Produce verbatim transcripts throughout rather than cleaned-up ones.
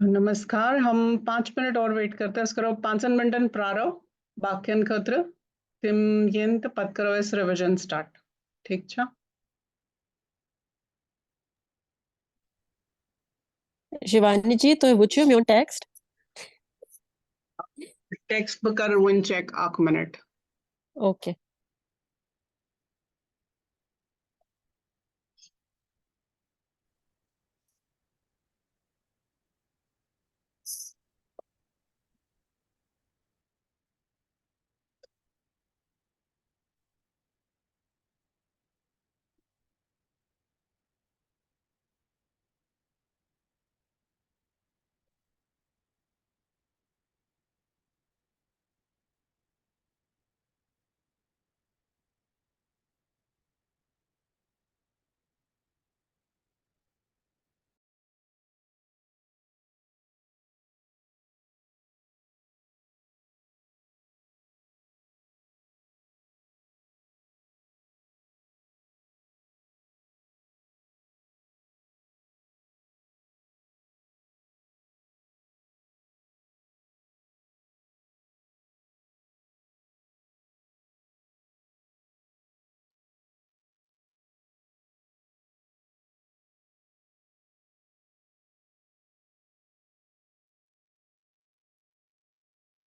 नमस्कार, हम पाँच मिनट और वेट करते हैं, अस करो पाँचन मिनटन प्रारंभ बाकियन खतरे, तिम येन तो पत करो इस रिवीजन स्टार्ट। ठीक छा? शिवानी जी, तो वुचो म्योन टेक्स्ट? टेक्स्ट बकर वन चेक आक मिनट। ओके।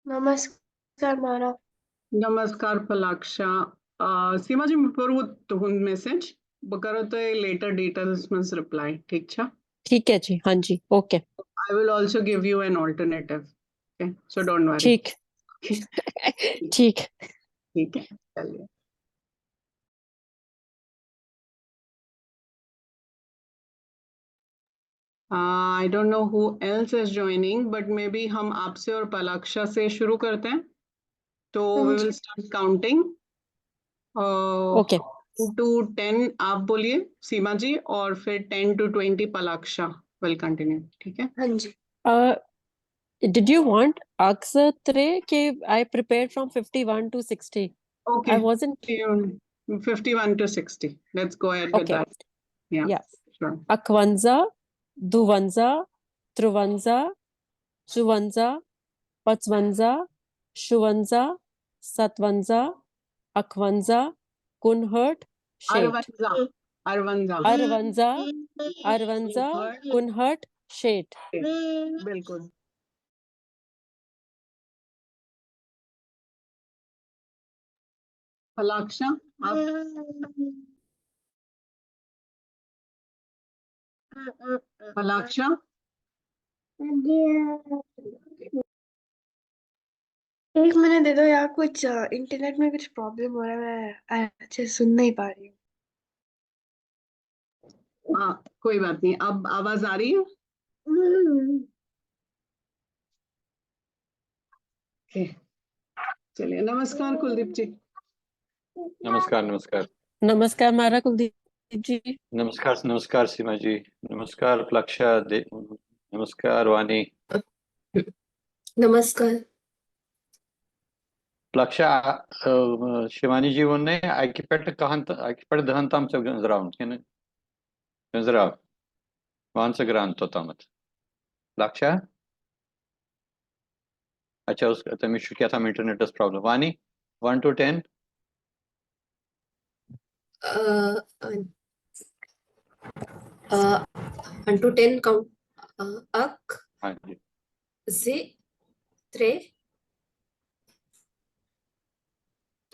नमस्कार मारा। नमस्कार पलाक्षा। अ, सीमा जी, मैं पढ़ूँ तुहुंद मैसेज। बकरो तो ये लेटर डिटेल्स में रिप्लाई, ठीक छा? ठीक है जी, हाँ जी, okay. I will also give you an alternative. Okay, so don't worry. ठीक। ठीक। ठीक है, चलिए। Uh, I don't know who else is joining, but maybe हम आपसे और पलाक्षा से शुरू करते हैं। तो we will start counting. Uh, Okay. To ten आप बोलिए सीमा जी, और फिर ten to twenty पलाक्षा will continue, ठीक है? हाँ जी। Uh, did you want अक्स त्रे के? I prepared from fifty-one to sixty. Okay. I wasn't. Fifty-one to sixty. Let's go ahead with Okay. That. Yeah. Yeah. Sure. اکونزہ، دُونزہ، ترونزہ، ژُونزہ، پانٛژونزہ، شُونزہ، ستونزہ، اکونزہ، کُنہٲٹھ، شیٹھ۔ ارونزہ. ارونزہ. ارونزہ، ارونزہ، کُنہٲٹھ، شیٹھ۔ بالکل. پلاکشا، آپ پلاکشا. एक मिनट दे दो यार, कुछ इंटरनेट में कुछ प्रॉब्लम हो रहा है, मैं अच्छे सुन नहीं पा रही हूँ। हाँ, कोई बात नहीं। अब आवाज आ रही है? ओके, चलिए। नमस्कार कुलदीप जी। नमस्कार, नमस्कार। नमस्कार मारा कुलदीप जी। नमस्कार, नमस्कार सीमा जी। नमस्कार प्लक्षा दे, नमस्कार वाणी। नमस्कार। प्लक्षा, अ, शिवानी जी वोन ने अकि पेट कहन त-, अकि पेट दहन तम से गंजराउन, किन गंजराव। वान से ग्रान तो तमत। प्लक्षा? अच्छा, उस, तमिस छु क्या था, internet problem. Vani, one to ten? Uh, uh, uh, one to ten count, uh, अक, हाँ जी। जे, त्रे,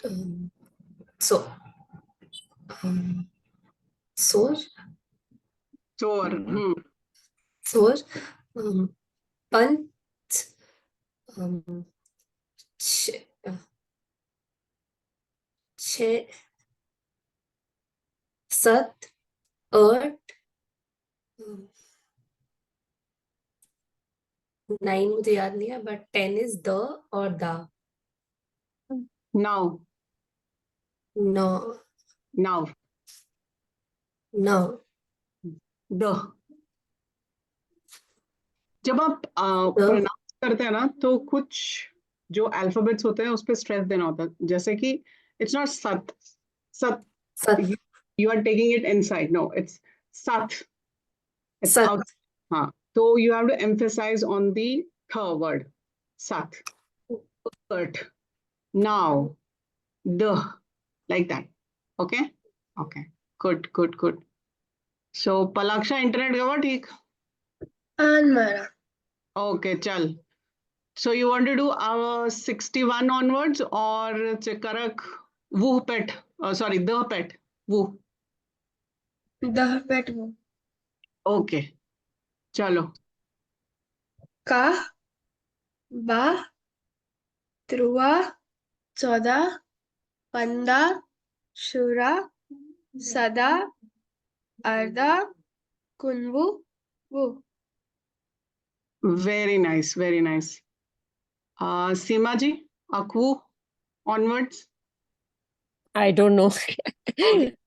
अम, सो, अम, सोर, चोर। हम्म। हम्म। सोर, अम, पंच, अम, छ-, अ, छः, सात, आठ, अम, नाइन मुझे याद नहीं है, but ten is द और दा। नौ। नौ। नौ। नौ। द। जब आप प्रोनाउंस करते हैं ना, तो कुछ जो अल्फाबेट्स होते हैं, उस पर स्ट्रेस देना होता है। जैसे कि it's not सत, सत, सत। You are taking it inside. No, it's सत। It's सत। Out. हाँ, So you have to emphasize on the th word. Sath. But. Now. Duh. Like that. Okay? Okay. Good, good, good. So, Palaksha, internet Goa ٹھیک؟ آن مارا۔ Okay, چل۔ So you want to do our sixty-one onwards or ژٕ کرکھ وُہ پٮ۪ٹھ، sorry, دَہ پٮ۪ٹھ وُہ؟ دَہ پٮ۪ٹھ وُہ۔ Okay, چلو۔ کاہ، باہ، تُرٛواہ، ژۄداہ، پنٛداہ، شُراہ، سَداہ، اَرداہ، کُنوُہ، وُہ۔ Very nice, very nice. Uh, Seema ji, اَکوُہ onwards. I don't know.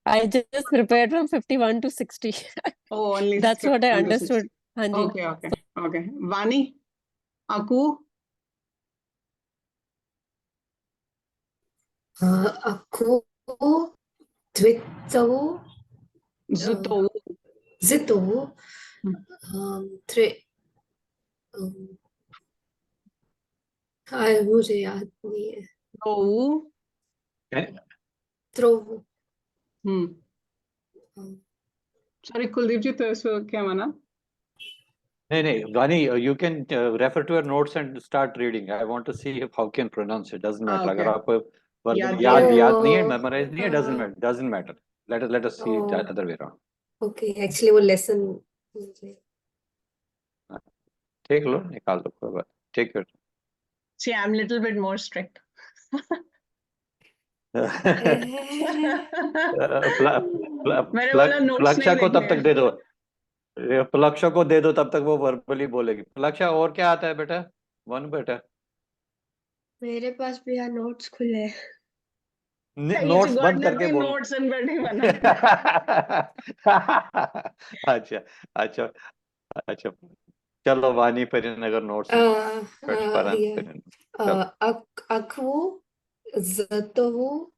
I just prepared from fifty-one to sixty. Oh, only That's what I fifty-one to understood. sixty. हाँ जी। Okay, okay, okay. Vani, اَکوُہ. Uh, اَکوُہ، دوٚیتوُہ، زٕتووُہ۔ زٕتووُہ، ہم۔ um, ترٛےٚ، um, ہاے، مجھے یاد نہیں ہے۔ ترٛووُہ۔ ترٛووُہ۔ ہم۔ Sorry, Kuldeep ji, تُہۍ ٲسوٕ کیٛاہ وَنان؟ نہیں نہیں، Vani, uh, you can uh, refer to your notes and start reading. I want to see if, how can pronounce it. Doesn't matter. اگر Okay. آپ کو verb یاد یاد نہیں۔ یاد نہیں ہے، Oh, memorise نہیں ہے، doesn't uh, matter. Doesn't matter. Let us let us see it the Oh. Other way around. Okay, actually وہ lesson مجھے ٹھیک لو، نکال دو، کوئی بات۔ Take your See, I'm little bit more strict. پلا- پلا- میرے پلا- والا notes پلکشا نہیں کو تب دیکھنے تک دے دو، یہ پلکشا کو دے دو، تب تک وہ verbally بولے گی۔ پلکشا، اور کیا آتا ہے بیٹا؟ One beta. میرے پاس بھی یہاں نوٹس کھلے ہیں۔ یہ نوٹس تو بند گاڈ کر نے کے بھی بولو۔ نوٹس ان بیٹھ ہی بنا۔ اچھا، اچھا، اچھا۔ چلو، وانی پٔرِن اگر نوٹس آ، پٮ۪ٹھ آ، پران یہِ، پٔرِن۔ آ، چلو۔ اَک-، اَکوُہ، زٕتووُہ،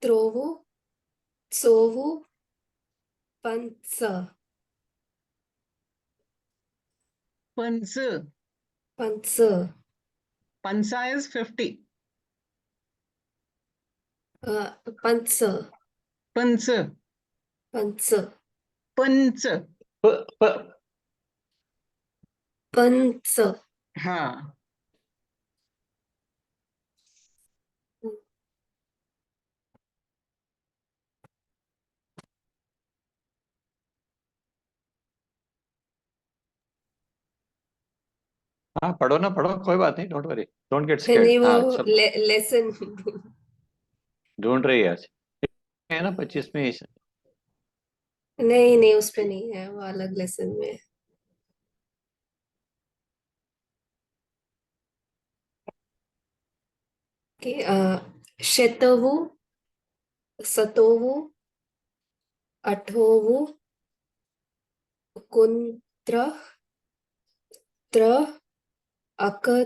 ترٛووُہ، ژووُہ، پنٛژاہ۔ پٕنٛژٕہ۔ پنٛژاہ۔ پنٛژاہ is fifty۔ آ، پنٛژاہ۔ پٕنٛژٕہ۔ پنٛژاہ۔ پٕنٛژٕہ۔ پ-، پ-، پنٛژاہ۔ ہاں۔ ہاں، پڑھو نا، پڑھو، کوئی بات نہیں، don't worry, don't get scared. نہیں، ہاں، وہ چلو۔ لے-، لیسن۔ ڈھونڈ رہی ہے آج۔ ہے نا پچیس میں ہی۔ نہیں، نہیں، اس پہ نہیں ہے، وہ الگ لیسن میں ہے۔ کہ، آ، شتوُہ، ستوُہ، اٹھوُہ، کُنترٕٛہ، ترٕٛہ، اکہٕ،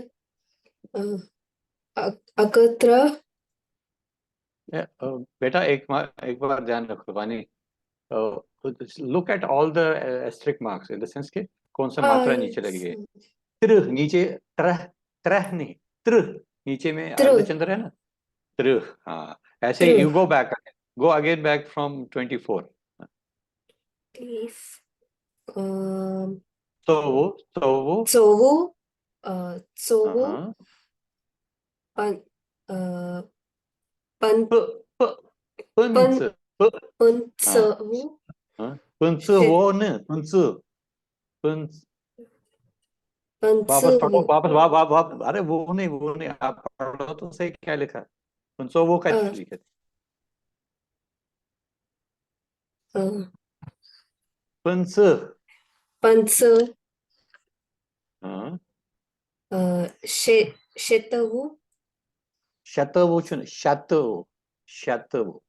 آ، اک-، اکہٕ ترٕٛہ۔ اے، آ، بیٹا، ایک ما-، ایک بار دھیان رکھو، وانی، آ، look at all the asterisk marks in the sense کہ کون سا ماترا نیچے لگی ہے۔ ترٕٛہ نیچے، ترہ، ترہ نہیں، ترٕٛہ نیچے میں ترٕٛہ۔ اردھچندر ہے نا؟ ترٕٛہ، ہاں۔ ایسے ترٕٛہ۔ you go back again. Go again back from twenty-four. ٹھیٖک۔ آم، ژوٚوُہ، ژوٚوُہ۔ ژوٚوُہ، آ، ژوٚوُہ، ہاں۔ پن-، آ، پن-، پ-، پ-، پٕنٛژٕہ، پ-، پٕنٛژٕہ۔ ہاں۔ پٕنٛژٕہ وُہ نہٕ، پٕنٛژٕہ۔ پٕنٛژٕہ۔ واپس پڑھو، پٕنٛژٕہ۔ واپس، وا-، وا-، وا-، ارے وہ نہیں، وہ نہیں، آپ پڑھو تو صحیح کیا لکھا۔ پٕنٛژٕہ وُہ کتہِ آ۔ چھُ لیکھِتھ؟ آ۔ پٕنٛژٕہ۔ پٕنٛژٕہ۔ ہاں۔ آ، شے-، شیٚتوُہ۔ شیٚتوُہ چھُنہٕ، شیٚتوُہ، شیٚتوُہ۔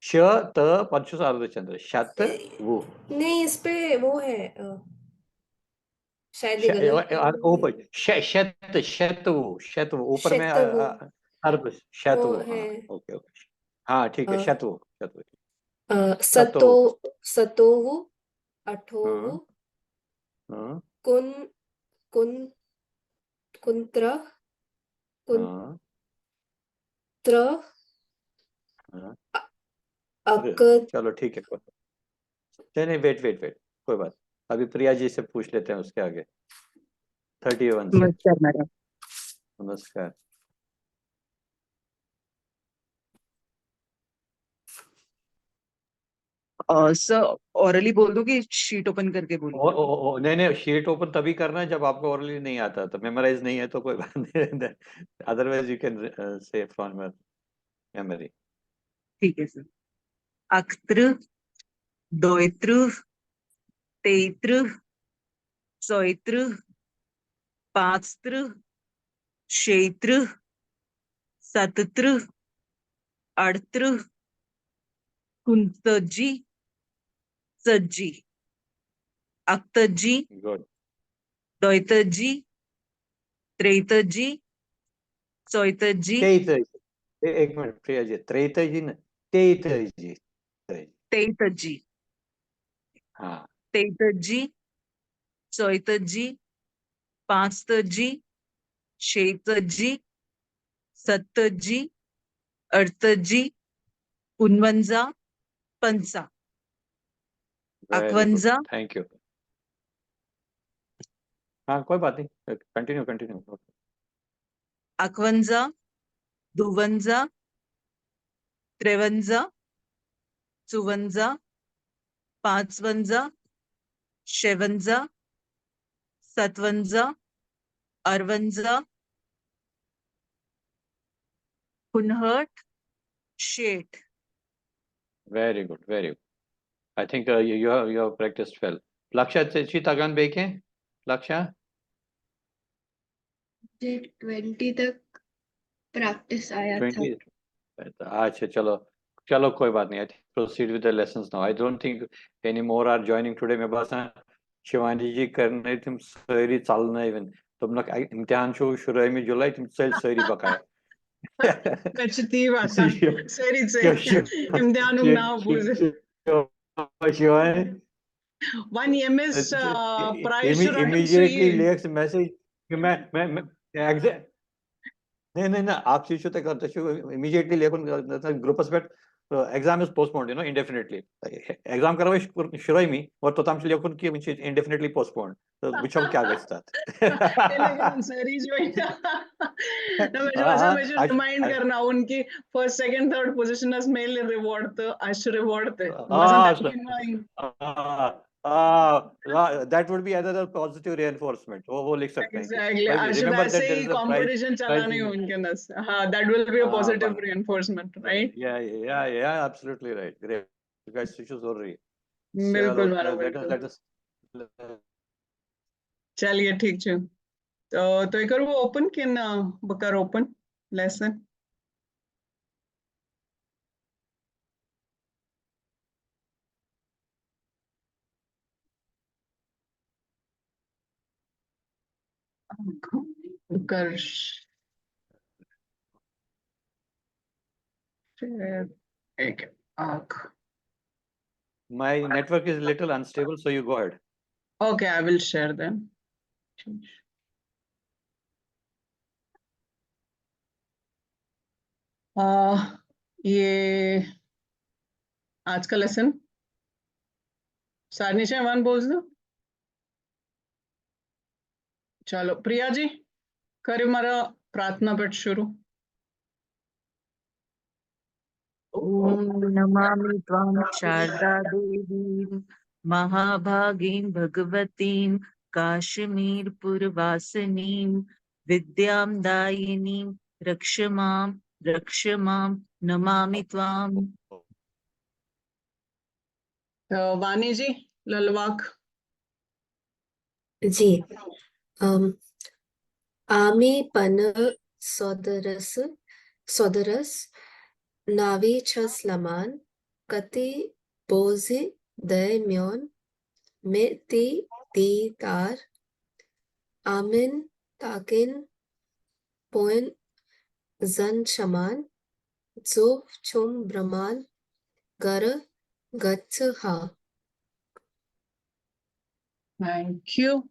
شےٚ تہٕ پتہٕ چھُس اردھچندر، شیٚتوُہ۔ نہیں، اس پہ وہ ہے، آ، شاید یہ شے-، غلط آ، آ، اوپر، شے-، شیٚتہٕ، شیٚتوُہ، شیٚتوُہ، اوپر میں، آ، شیٚتوُہ۔ آ، عرب، شیٚتوُہ، وہ ہاں، ہے۔ Okay, okay. ہاں، ٹھیک ہے، آ۔ شیٚتوُہ، شیٚتوُہ۔ آ، ستووُہ۔ ستو-، ستووُہ، اٹھووُہ، ہاں۔ हाँ। कुन कुन कुंत्र हाँ। कुंत्र हाँ। अक अरे, चलो, ठीक है, कोई नहीं, नहीं, वेट वेट वेट कोई बात। अभी प्रिया जी से पूछ लेते हैं उसके आगे। थर्टी वन से। नमस्कार मॅडम. नमस्कार. सर, ऑरली बोल दूं कि शीट ओपन करके बोलूं? ओ, ओ, ओ, नहीं नहीं, शीट ओपन तभी करना है जब आपको ऑरली नहीं आता, तो मेमोराइज नहीं है तो कोई बात नहीं. Otherwise you can say from memory. ठीक है सर. अक्तृ, दोयतृ, तेयतृ, चौयतृ, पाचतृ, शेयतृ, सततृ, अडतृ, कुंतजी, सज्जी, अक्तजी, गुड. द्वैतजी, त्रेतजी, चौतजी, तेईतजी. ए- एक मिनट प्रिया जी, त्रेतजी ना, तेईतजी. तेईतजी, हाँ. तेईतजी, चौतजी, पाचतजी, शेतजी, सत्तजी, अडतजी, उनवंजा, पंचा, अकवंजा. थँक्यू. हाँ, कोई बात नहीं, continue continue. अकवंजा, दुवंजा, त्रेवंजा, चुवंजा, पाचवंजा, शेवंजा, सतवंजा, अरवंजा, कुनहट, Sheth. Very good, very good. I think uh, you, you have you have practiced well. लक्ष्या, ژےٚ چھی تگان بیٚیہِ کینٛہہ؟ لکشا? مجھے ٹوینٹی تک پریکٹس آیا تھا. Twenty. اچھا، چلو، چلو، کوئی بات نہیں. I think proceed with the lessons now. I don't think any more are joining today. مےٚ باسان شِوانی جی کَرنَے تِم سٲری ژَلنَے وۄنۍ. دوٚپنَکھ، اَ-، امتحان چھُ شُرٲہمہِ جُلَے، تِم ژٔلۍ سٲری بقایا. مےٚ چھِ تی باسان، سٲری ژٔلۍ. امتحانُک ناو بوٗزِتھ. وۄنۍ ییٚمِس، آ، پرایز چھُ رَٹُن، سُہ امیٖڈیٹلی یی. لیکھ سُہ میسیج کہِ مےٚ، مےٚ، مےٚ، ایگزیکٹ، نہ، نہ، نہ، اَکھ چیٖز چھُو تۄہہِ کَرُن، تۄہہِ چھُو امیٖڈیٹلی لیکھُن، گروپَس پٮ۪ٹھ، exam is postponed, you know, indefinitely. Exam کَرو أسۍ شُرٲہمہِ، اور توٚتام چھُ لیکھُن کہِ وٕنہِ چھِ انڈیفینٹلی پوسٹ پونڈ. تہٕ وٕچھو کیٛاہ گژھِ تَتھ. تیٚلہِ گژھن سٲری جویِن. نہ، مےٚ چھُ باسان، مےٚ چھُ آ، اَسہِ ریمایِنڈ کَرناوُن کہِ فرسٹ، سیکنڈ، تھٲرڈ پوزیشنَس میلہِ ریوارڈ تہٕ اَسہِ چھُ ریوارڈ تہِ. آ، باسان، آ، that would be annoying. آ، آ، that would be another positive reinforcement. وہ، وہ لکھ سکتے ہیں کہ، ایگزیکٹلی، بھائی، آج remember that ویسے there he is a prize competition in, چلان prize ہی in. ان کے نس. ہاں، that will be a ہاں، positive bus. reinforcement, right? Yeah, yeah, yeah, absolutely right. Great. You guys, سُہ چھُ ضروٗری. بالکل، چلو، واریاہ let us, بالکل. let us. چلیے، ٹھیٖک چھُ. تہٕ تُہۍ کٔرِو اوپن کِنہٕ بہٕ کَرٕ اوپن لیسن؟ بہٕ کَرٕ شیر. ایک اکھ. My network is little unstable, so you go ahead. Okay, I will share them. آ، یہ آج کا لیسن سارنٕے چھا یِوان بوزنہٕ؟ چلو، پریا جی، کٔرِو مارا پرارتھنا پٮ۪ٹھ شروع. ॐ नमामि त्वां शारदा देवीं महाभागीं भगवतीं काश्मीरपुरवासिनीं विद्यां दायिनीं रक्ष मां रक्ष मां नमामि त्वाम्. آ، وانی جی، للواک. جی. ام، आमी पण सोदरस सोदरस नावेच्छासलमान कति बोझि दय म्योन मेति दीतार आमिन ताकिन पोइन जन शमान जो चुम ब्रमाल गर गच्छ हा. Thank you.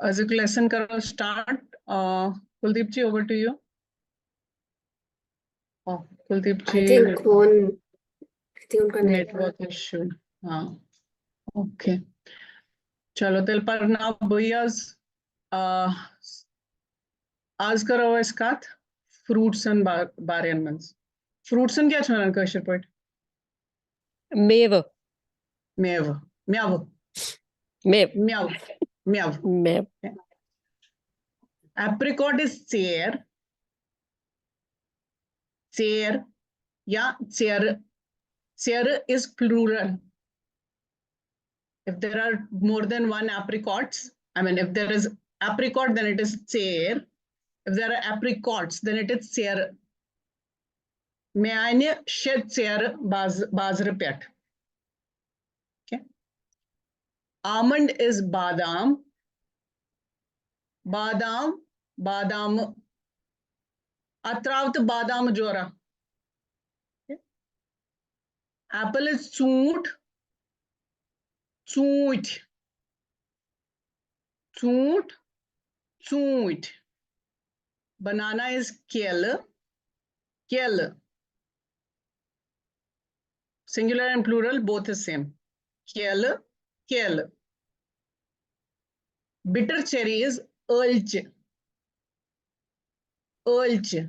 أزیُک lesson کرو start. Uh, Kuldeep ji, over to you. Oh, Kuldeep I ji, think phone, I think उनका network. Network issue. हाँ. Okay. چلو تیٚلہِ پرناو بہٕ یہِ آز. Uh, آز کرو أسۍ کتھ fruitsن با- بارن منٛز. Fruitsن کیٛاہ چھِ ونان کٲشِر پٲٹھۍ؟ میوٕ. میوٕ. میوٕ. میوٕ. میوٕ. میوٕ. میوٕ. Apricot is ژیر. ژیر یا ژیرٕ. ژیرٕ is plural. If there are more than one apricots, I mean, if there is apricot, then it is ژیر. If there are apricots, then it is ژیرٕ. مےٚ اَنہِ شےٚ ژیرٕ باز- بازرٕ پٮ۪ٹھ. Okay. Almond is بادام. بادام، بادامہٕ. اَتھ ترٛاو تہٕ بادامہٕ جورا. Okay. Apple is ژوٗنٛٹھ. ژوٗنٛٹھۍ. ژوٗنٛٹھ، ژوٗنٛٹھۍ. Banana is کیلہٕ. کیلہٕ. Singular and plural both is same. کیلہٕ، کیلہٕ. Bitter cherry is ٲلچہِ. ٲلچہِ.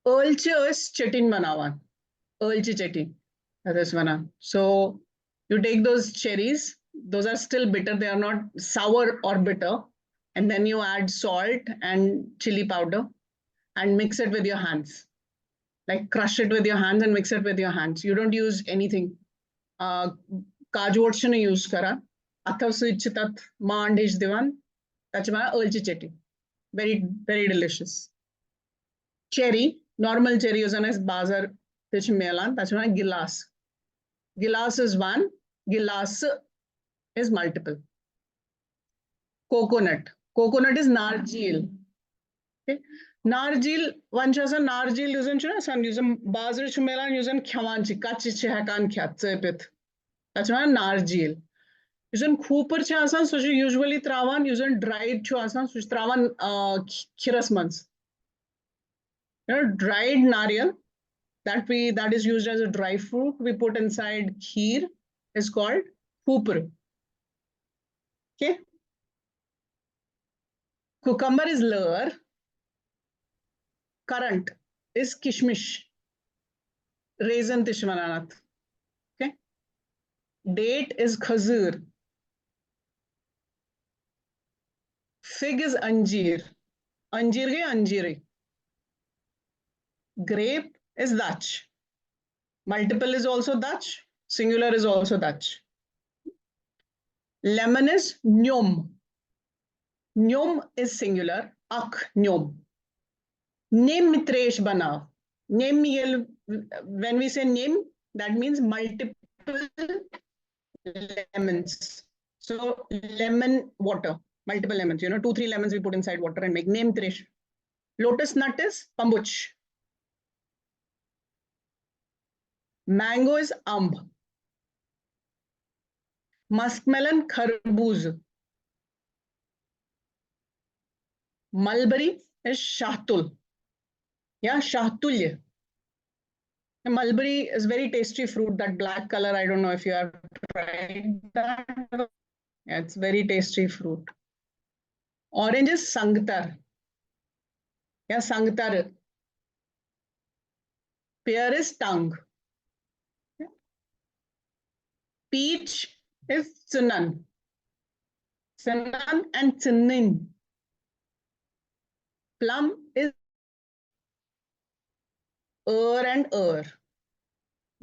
ٲلچہِ ٲسۍ چٔٹِنۍ بناوان. ٲلچہِ چٔٹِنۍ، تَتھ ٲسۍ وَنان. So you take those cherries, those are still bitter, they are not sour or bitter, and then you add salt and chili powder and mix it with your hands. Like, crush it with your hands and mix it with your hands. You don't use anything. Uh, کاجوٹ چھِنہٕ use کران. اَتھو سۭتۍ چھِ تَتھ مانڈ ہِش دِوان. تَتھ چھِ وَنان ٲلچہِ چٔٹِنۍ. Very, very delicious. Cherry, normal cherry یُس زَن اَسہِ بازر تہِ چھِ میلان، تَتھ چھِ وَنان گِلاس. Gilas is one, گِلاسہٕ is multiple. Coconut, coconut is نارجیٖل. Okay. نارجیٖل، وۄنۍ چھُ آسان نارجیٖل یُس زَن چھُنہ آسان، یُس زَن بازرٕ چھُ میلان، یُس زَن کھٮ۪وان چھِ، کَچہِ چھِ ہٮ۪کان کھٮ۪تھ، ژٔپِتھ، تَتھ چھِ وَنان نارجیٖل. یُس زَن کھوٗپر چھُ آسان، سُہ چھُ usually ترٛاوان، یُس زَن dried چھُ آسان، سُہ چھُ ترٛاوان، آ، کھِ-، کھیٖرَس منٛز. You know, dried nariyal that we, that is used as a dry fruit, we put inside kheer, is called khuupr. Okay. Cucumber is لٲر. Currant is kishmish. Raisin تہِ چھِ وَنان اَتھ. Okay. Date is khazur. Fig is anjeer. Anjeer گٔے anjeerٕے. Grape is دَچھ. Multiple is also دَچھ. Singular is also دَچھ. Lemon is نیوٚم. نیوٚم is singular. اکھ نیوٚم. نیٚمۍ ترٛیش بناو. نیٚمۍ ییٚلہِ، when we say نیٚمۍ, that means multiple lemons. So lemon water, multiple lemons, you know, two, three lemons we put inside water and make نیٚمۍ ترٛیش. Lotus nut is پمبُچھ. Mango is Amb. Muskmelon خربوزٕ. Mulberry is شاہتُل یا شاہتُلہِ. Mulberry is very tasty fruit, that black color. I don't know if you have tried that. Yeah, it's very tasty fruit. Orange is سنگتر یا سنگتر. Pear is tongue. Peach is ژٕنن. ژٕنن and ژٕنٕنۍ. Plum is ٲر and ٲر.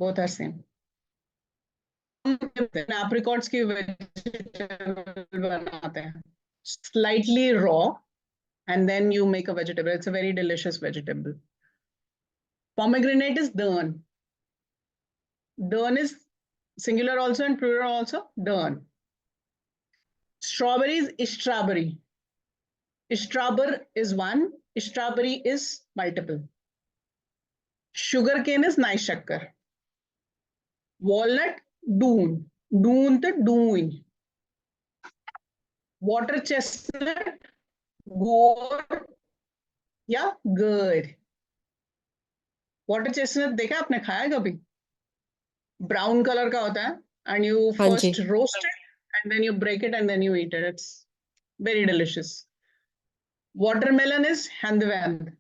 Both are same. Apricots ki vegetable بناتے ہیں. Slightly raw, and then you make a vegetable. It's a very delicious vegetable. Pomegranate is دٲن. دٲن is singular also and plural also. دٲن. Strawberry is strawberry. Strawberry is one. Strawberry is multiple. Sugar cane is نَیہِ شَکر. Walnut ڈوٗن. ڈوٗن تہٕ ڈوٗنۍ. Water chestnut, गोर या गर। Water chestnut देखा आपने, खाया कभी? ब्राउन कलर का होता है, and you हाँ जी। First roast it and then you break it and then you eat it. It's very delicious. Watermelon is हंदवैंद।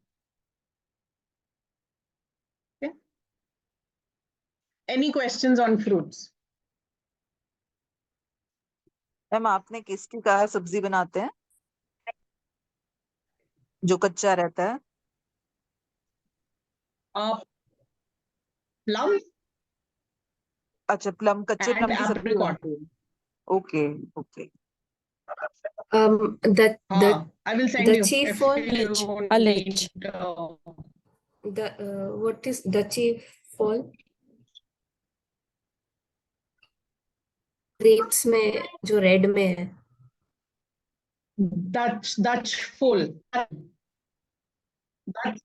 Okay. Any questions on fruits? Ma'am, आपने किसकी कहा सब्जी बनाते हैं जो कच्चा रहता है? Uh, plum अच्छा, प्लम, कच्चे and प्लम की सब्जी apricot. बनती है। Okay, okay. Um, the the हाँ, I will send the you chief if one you I'll let need, uh, the uh, what is the chief one? Grapes में जो red में है। Dutch Dutch full. That's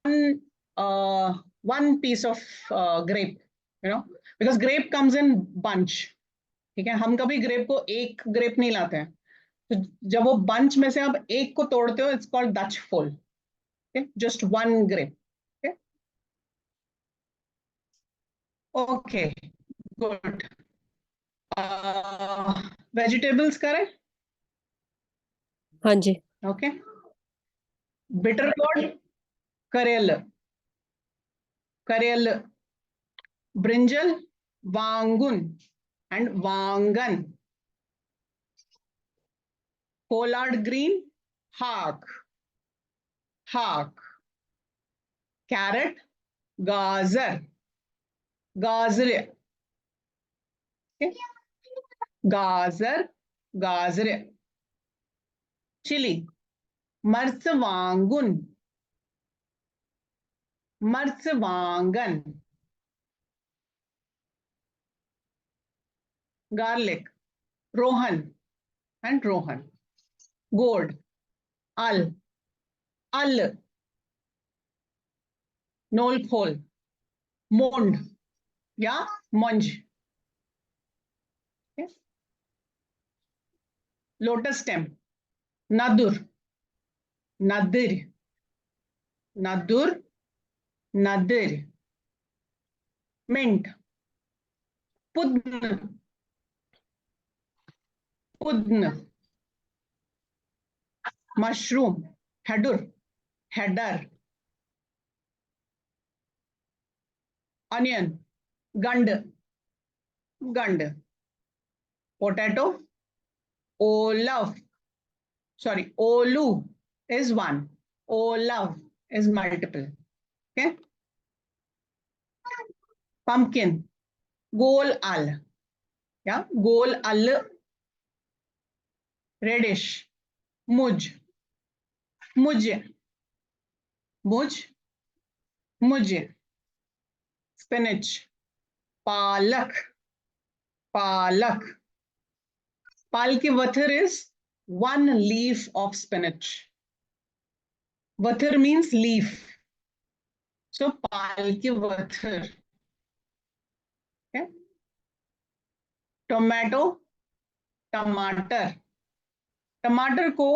one uh, one piece of uh, grape, you know, because grape comes in bunch. ठीक है, हम कभी grep को एक ग्रेप नहीं लाते हैं, तो जब वो बंच में से आप एक को तोड़ते हो, it's called Dutch full. Okay, just one grape. Okay, okay, good. Uh, vegetables करें? हाँ जी। Okay. Bitter gourd, करेल, करेल, brinjal, वांगुन and वांगन. Collard green, हाक, हाक. Carrot, गाजर, गाजर. Okay. गाजर, गाजर. Chili, मर्चवांगुन, मर्चवांगन. Garlic, रोहन and रोहन. Gourd, अल, अल. नोल खोल, मोंड या मंज. Okay. Lotus stem, नदुर, नदिर, नदुर, नदिर. Mint, पुदन, पुदन. Mushroom, हेडुर, हेडर. Onion, गंड, गंड. Potato, ओलव, sorry, ओलू is one, ओलव is multiple. Okay. Pumpkin, गोल अल, या गोल अल. Radish, मुज, मुज, मुज, मुज. Spinach, पालक, पालक. पालकी वथर is one leaf of spinach. वथर means leaf. So पालकी वथर. Okay. Tomato, टमाटर. टमाटर को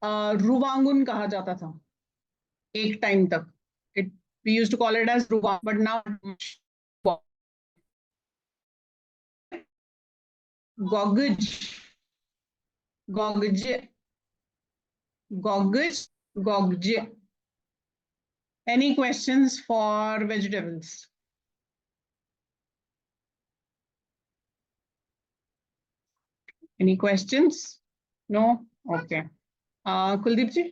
अ, रुवांगुन कहा जाता था एक टाइम तक. It, we used to call it as रुवा, but now गोगज, गोगज, गोगज, गोगज. Any questions for vegetables? Any questions? No? Okay. Uh, Kuldeep जी?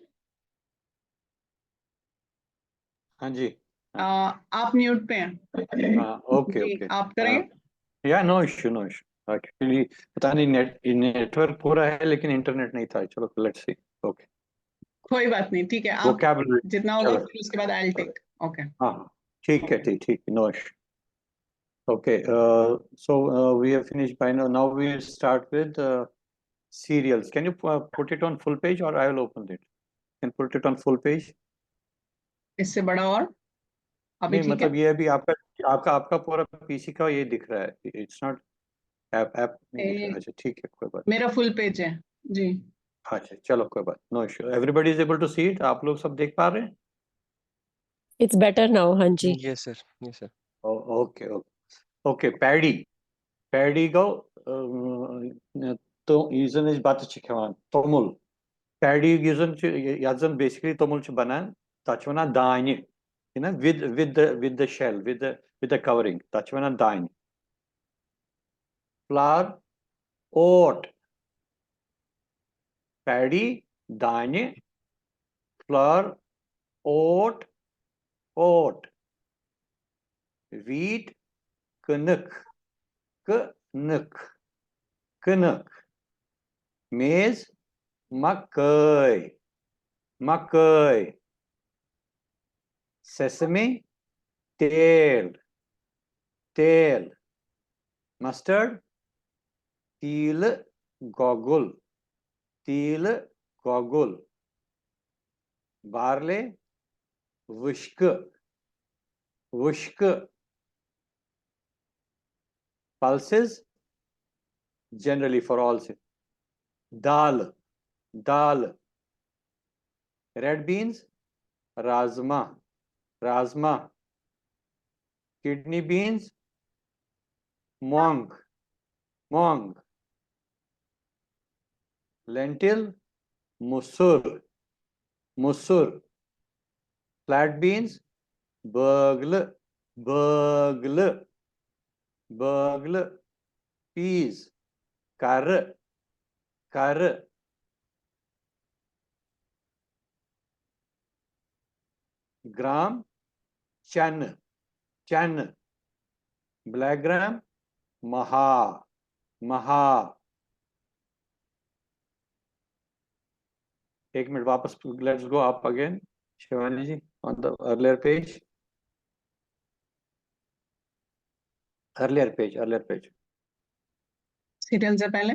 हाँ जी. Uh, आप म्यूट पे हैं. हाँ, ओके, जी, ओके. आप करें. या, no issue, no issue. Actually पता नहीं, नेट, नेटवर्क पूरा है लेकिन इंटरनेट नहीं था. चलो, लेट्स सी. ओके. कोई बात नहीं, ठीक है, आप वोकैबुलरी. जितना होगा चलो. फिर उसके बाद आई विल टेक. ओके. हाँ, हाँ, ठीक है, ठीक, ठीक, no issue. Okay, uh, so uh, we have finished by now. Now we will start with uh, cereals. Can you uh, put it on full page, or I will open it? Can put it on full page? इससे बड़ा और अभी नहीं, ठीक है. मतलब ये अभी आपका, आपका, आपका पूरा पीसी का ये दिख रहा है. It's not app, app नहीं दिख रहा है. ए, अच्छा, ठीक है, कोई बात. मेरा फुल पेज है. जी। अच्छा, चलो, कोई बात, no issue, everybody is able to see it. आप लोग सब देख पा रहे हैं? It's better now. हाँ जी. Yes, sir. Yes, sir. Okay, okay, okay. Paddy, paddy گوٚو, اۭں، تو یُس زَن أسۍ بَتہٕ چھِ کھٮ۪وان، توٚمُل. پیڈی یُس زَن چھُ، یَتھ زَن basically توٚمُل چھُ بَنان، تَتھ چھِ وَنان دانہِ. You know, with, with the, with the shell, with the, with the covering, تَتھ چھِ وَنان دانہِ. Flour, oat. پیڈی، دانہِ. Flour, oat, oat. Wheat, کٕنٕک، کٕنٕک، کٕنٕک. Maize, مکٲے، مکٲے. Sesame, تیل، تیل. Mustard, تیٖلہٕ گۄگُل، تیٖلہٕ گۄگُل. Barley, وُشکہٕ، وُشکہٕ. Pulses, generally for all, دالہٕ، دالہٕ. Red beans, رازما، رازما. Kidney beans, مۄنٛگ، مۄنٛگ. Lentil, مُسُر، مُسُر. Flat beans, بٲگلہٕ، بٲگلہٕ، بٲگلہٕ. Peas, کَرٕ، کَرٕ. Gram, چنہٕ، چنہٕ. Black gram, مہا، مہا. ایک منٹ، واپس، let's go up again, Shivani ji, on the earlier page. Earlier page, earlier page. Serial से पहले.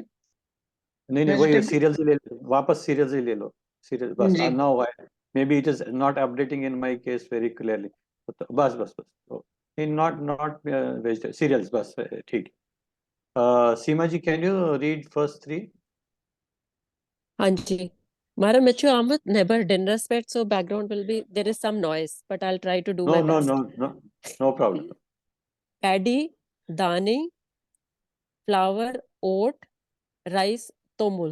नहीं, नहीं, वही Vegetable. सीरियल से ले लो, वापस सीरियल से ले लो. सीरियल बस. जी. Now I, maybe it is not updating in my case very clearly. बस, बस, बस. नहीं, not, not vegetable, cereals, बस, ठीक. सीमा जी, can you read first three? हाँ जी. مہرا، مےٚ چھُ آمُت نٮ۪بر ڈِنرس پٮ۪ٹھ, so background will be, there is some noise, but I'll try to do No, my no, best. No, no, no problem. Paddy, دانہِ, flour, oat, rice, توٚمُل.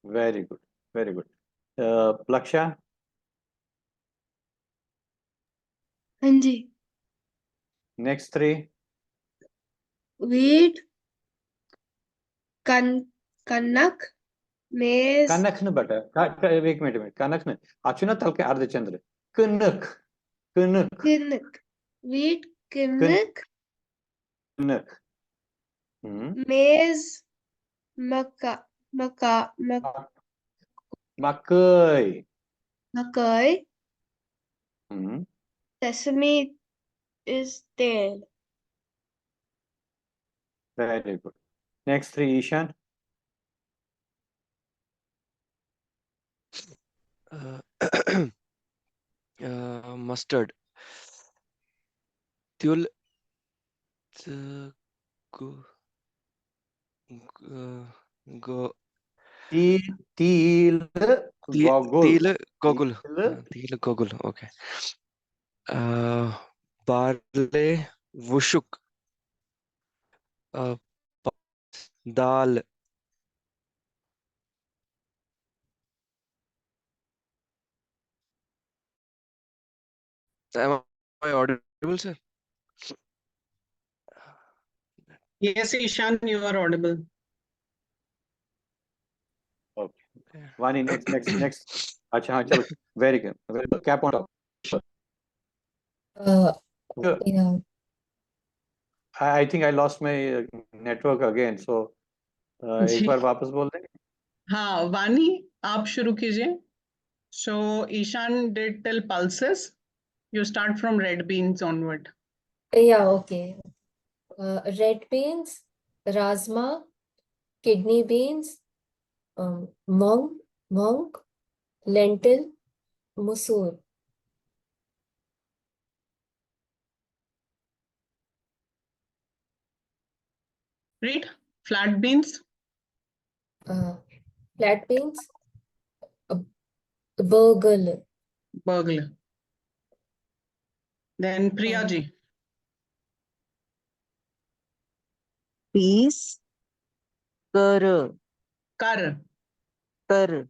Very good, very good. Plaksha? हाँ जी. Next three. Wheat, कन कनक, maize. کَنَکھ نہٕ بیٹا, ایک minute, ایک minute, کَنَکھ نہٕ. اَتھ چھُنہ تَلہٕ کَنہِ اَردٕ چندرٕ. کٕنٕک, کٕنٕک. کٕنٕک. Wheat, کٕنٕک. کٕنٕک. Maize, مکا مکا مک مکٲے. مکٲے. Sesame is تیل. Very good. Next three, Ishan. Mustard, تیُل تہٕ گو گو تیٖل تیٖل گۄگُل. تیٖلہٕ گۄگُل. تیٖلہٕ گۄگُل, okay. Barley, وُشُک. دال. Am I audible, sir? Yes, Ishan, you are audible. Okay. Vani, next, next, next. اچھا, ہاں, چلو. Very good. Very good. Cap on top. Uh, Good. Yeah. I, I think I lost my uh, network again. So, uh, एक जी. बार वापस बोल दें. हाँ, वानी, आप शुरू कीजिए. So, Ishan did tell pulses. You start from red beans onward. Yeah, okay. Uh, red beans, rajma, kidney beans, um, mung, mung, lentil, musoor. Read. Flat beans. Uh, Flat means uh, burgle. Burgle. Then Priya ji. Peace. Kar. Kar. Kar.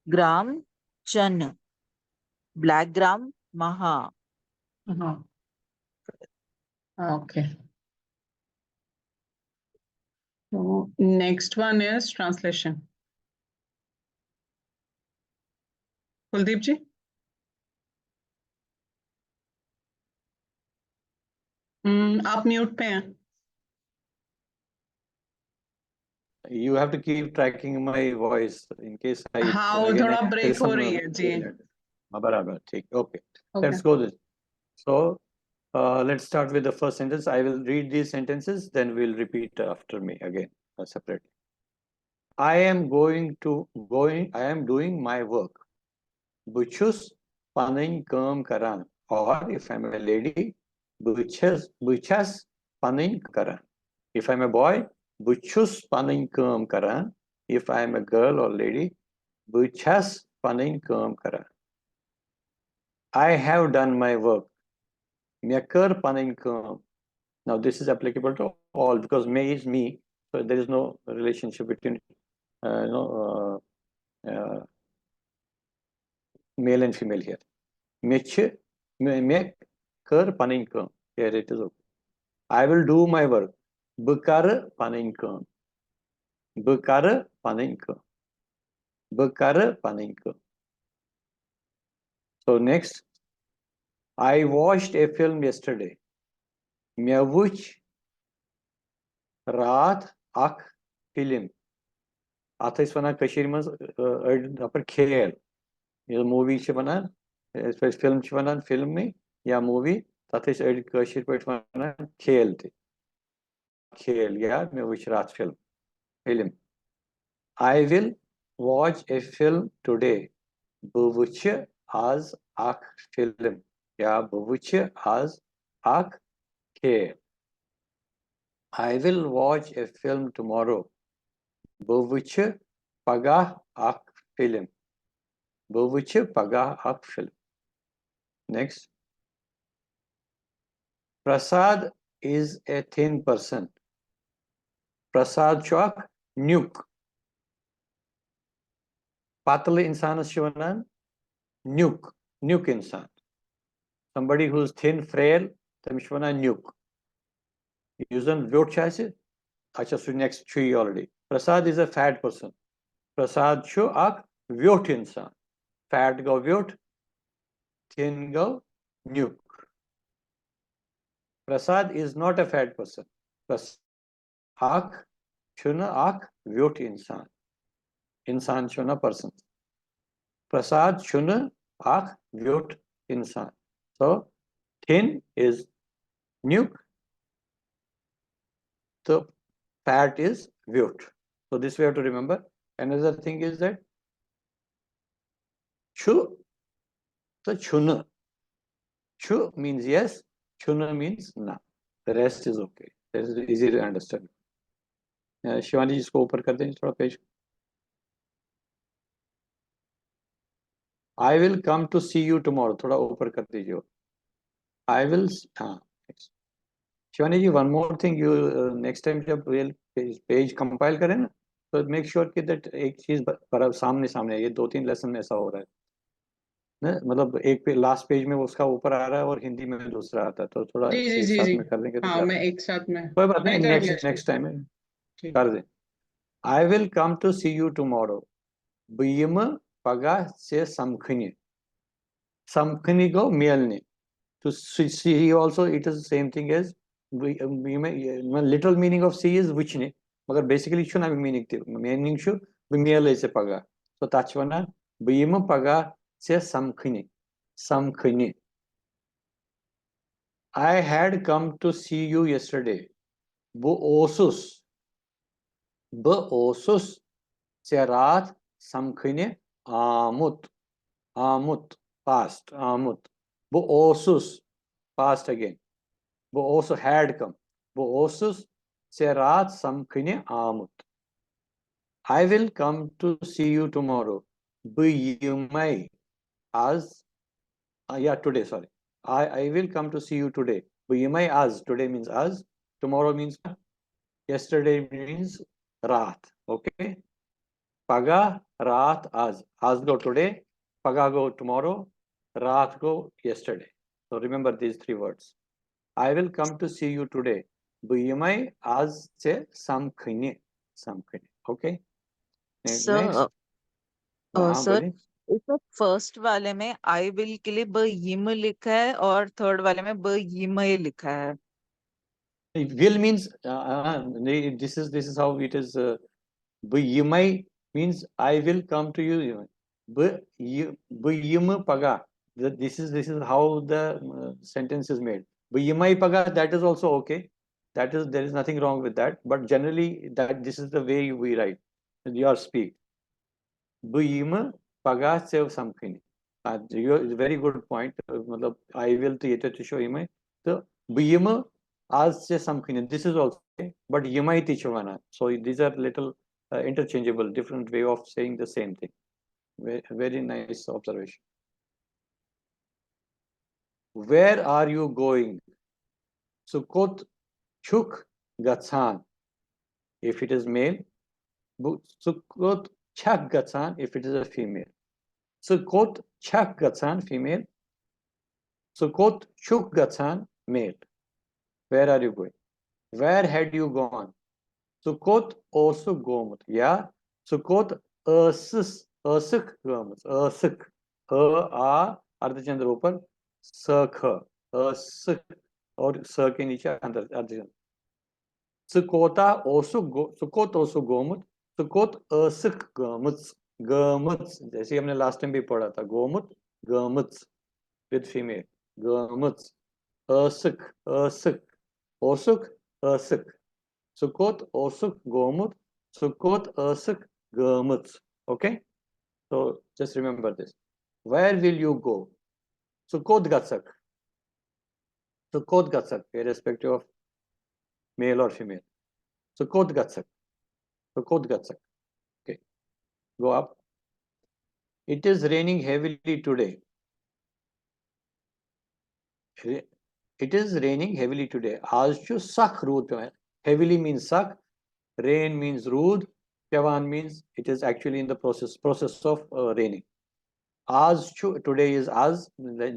Gram. Chan. Black gram. Maha. Uh-huh. Okay. So next one is translation. Kuldeep ji? Hmm, आप mute पे हैं. You have to keep tracking my voice in case I हाँ, वो again, थोड़ा I- there break is हो some, रही uh, है जी. हाँ, बराबर, ठीक. Okay, Okay. let's go this. So, uh, let's start with the first sentence. I will read these sentences, then we'll repeat after me again uh, separately. I am going to going. I am doing my work. بہٕ چھُس پنٕنۍ کٲم کران. Or if I'm a lady, بہٕ چھَس بہٕ چھَس پنٕنۍ کٲم کران. If I'm a boy, بہٕ چھُس پنٕنۍ کٲم کران. If I'm a girl or lady, بہٕ چھَس پنٕنۍ کٲم کران. I have done my work. مےٚ کٔر پنٕنۍ کٲم. Now this is applicable to all because me is me, so there is no relationship between uh, you know uh, uh, male and female here. مےٚ چھِ مےٚ مےٚ کٔر پنٕنۍ کٲم. Here it is okay. I will do my work. بہٕ کرٕ پنٕنۍ کٲم. بہٕ کرٕ پنٕنۍ کٲم. بہٕ کرٕ پنٕنۍ کٲم. So next, I watched a film yesterday. مےٚ وٕچھ راتھ اکھ فلم. اتھ ٲسۍ ونان کٔشیٖرِ منٛز أڑۍ نفر کھیل. ییٚلہِ مووی چھِ ونان، یِتھ پٲٹھۍ فلم چھِ ونان فلمٕے یا مووی، تتھ ٲسۍ أڑۍ کٲشِر پٲٹھۍ ونان کھیل تہِ. کھیل یا مےٚ وٕچھ راتھ film. Film. I will watch a film today. بہٕ وٕچھِ آز اکھ فلم یا بہٕ وٕچھِ آز اکھ کھیل. I will watch a film tomorrow. بہٕ وٕچھِ پگاہ اکھ فلم. بہٕ وٕچھِ پگاہ اکھ film. Next. Prasad is a thin person. Prasad چھُ اکھ نیُک. پتلہٕ انسانس چھِ ونان نیُک، نیُک انسان. Somebody who is thin, frail, تٔمِس چھِ ونان نیُک. یُس زن ویوٚٹھ چھُ آسہِ، اچھا، سُہ next چھُ یہِ already. Prasad is a fat person. Prasad چھُ اکھ ویوٚٹھ انسان. Fat گوٚو ویوٚٹھ، thin گوٚو نیُک. Prasad is not a fat person. پرس اکھ چھُنہٕ اکھ ویوٚٹھ انسان. انسان چھُنہٕ person. پرساد چھُنہٕ اکھ ویوٚٹھ انسان. So thin is نیُک تہٕ fat is ویوٚٹھ. So this we have to remember. Another thing is that چھُ تہٕ چھُنہٕ. چھُ means yes, چھُنہٕ means نہ. The rest is okay. That is easy to understand. Uh, Shivani जी, इसको ऊपर कर देंगे थोड़ा page. I will come to see you tomorrow. थोड़ा ऊपर कर दीजिए. I will, हाँ. Yes. Shivani ji, one more thing, you uh, next time जब ये page, page compile करें ना, तो make sure कि that एक चीज ब- बराबर सामने सामने है. ये दो तीन लेसन में ऐसा हो रहा है ना, मतलब एक पे लास्ट पेज में उसका ऊपर आ रहा है और हिंदी में दूसरा आता है, तो थोड़ा जी, जी, एक जी, साथ जी. में कर देंगे तो हाँ, ज्यादा. मैं एक साथ में. कोई बात नहीं, नहीं, करेंगे नेक्स्ट इसको. नेक्स्ट टाइम ठीक. कर दे. I will come to see you tomorrow. بہٕ یِمہٕ پگاہ ژےٚ سمکھنہِ. سمکھنہِ گوٚو میلنہِ. To see, see also, it is the same thing as we, we may, little meaning of see is وٕچھنہِ. مگر basically چھُنہٕ اَمیُک meaning تہِ. Meaning چھُ بہٕ میلے ژےٚ پگاہ. So تَتھ چھِ وَنان بہٕ یِمہٕ پگاہ ژےٚ سمکھنہِ. سمکھنہِ. I had come to see you yesterday. بہٕ اوسُس بہٕ اوسُس ژےٚ راتھ سمکھنہِ آمُت. آمُت. Past. آمُت. بہٕ اوسُس. Past again. بہٕ اوسُس had come. بہٕ اوسُس ژےٚ راتھ سمکھنہِ آمُت. I will come to see you tomorrow. بہٕ یِمَے آز, uh, yeah, today, sorry. I, I will come to see you today. بہٕ یِمَے آز. Today means آز. Tomorrow means yesterday means راتھ. Okay. پگاہ راتھ آز. آز گوٚو today. پگاہ گوٚو tomorrow. راتھ گوٚو yesterday. So remember these three words. I will come to see you today. بہٕ یِمَے آز ژےٚ سمکھنہِ. سمکھنہِ. Okay. Sir, Next. uh, हाँ, sir, बोलिए. इस फर्स्ट वाले में आई विल के लिए ब यिम लिखा है और थर्ड वाले में ब यिमय लिखा है. Will means uh, uh, this is this is how it is. Uh, بہٕ یِمَے means I will come to you. بہٕ یہِ بہٕ یِمہٕ پگاہ. This is this is how the uh, sentence is made. بہٕ یِمَے پگاہ, that is also okay. That is, there is nothing wrong with that. But generally, that this is the way we write, you are speak. بہٕ یِمہٕ پگاہ ژےٚ سمکھنہِ. Uh, you very good point. Uh, مطلب I will تہٕ ییٚتٮ۪تھ تہِ چھُ یِمَے. تہٕ بہٕ یِمہٕ آز ژےٚ سمکھنہِ. This is also okay. But یِمَے تہِ چھِ وَنان. So these are little uh, interchangeable, different way of saying the same thing. Ve- Very nice observation. Where are you going? ژٕ کوٚت چھُکھ گژھان? If it is male, بہٕ ژٕ کوٚت چھَکھ گژھان? If it is a female, ژٕ کوٚت چھَکھ گژھان? Female, ژٕ کوٚت چھُکھ گژھان? Male, where are you going? Where had you gone? ژٕ کوٚت اوسُکھ گوٚمُت؟ یا ژٕ کوٚت ٲسٕس ٲسٕکھ گٔمٕژ؟ ٲسٕکھ, ٲ آ اردٕ چندر اوپر, س کھ, ٲسٕکھ, اور س کے نیچے اندر اردٕ چندر. ژٕ کوتاہ اوسُکھ گو- ژٕ کوٚت اوسُکھ گوٚمُت؟ ژٕ کوٚت ٲسٕکھ گٔمٕژ؟ گٔمٕژ, جیسے ہم نے لاسٹ ٹائم بھی پڑھا تھا, گوٚمُت, گٔمٕژ, with female, گٔمٕژ. ٲسٕکھ, ٲسٕکھ, اوسُکھ, ٲسٕکھ. ژٕ کوٚت اوسُکھ گوٚمُت؟ ژٕ کوٚت ٲسٕکھ گٔمٕژ? Okay, so just remember this. Where will you go? ژٕ کوٚت گژھکھ؟ ژٕ کوٚت گژھکھ, irrespective of male or female? ژٕ کوٚت گژھکھ? ژٕ کوٚت گژھکھ? Okay, go up. It is raining heavily today. It is raining heavily today. آز چھُ سخ روٗد پٮ۪وان. Heavily means سخ. Rain means روٗد. پٮ۪وان means it is actually in the process, process of uh, raining. آز چھُ, today is آز,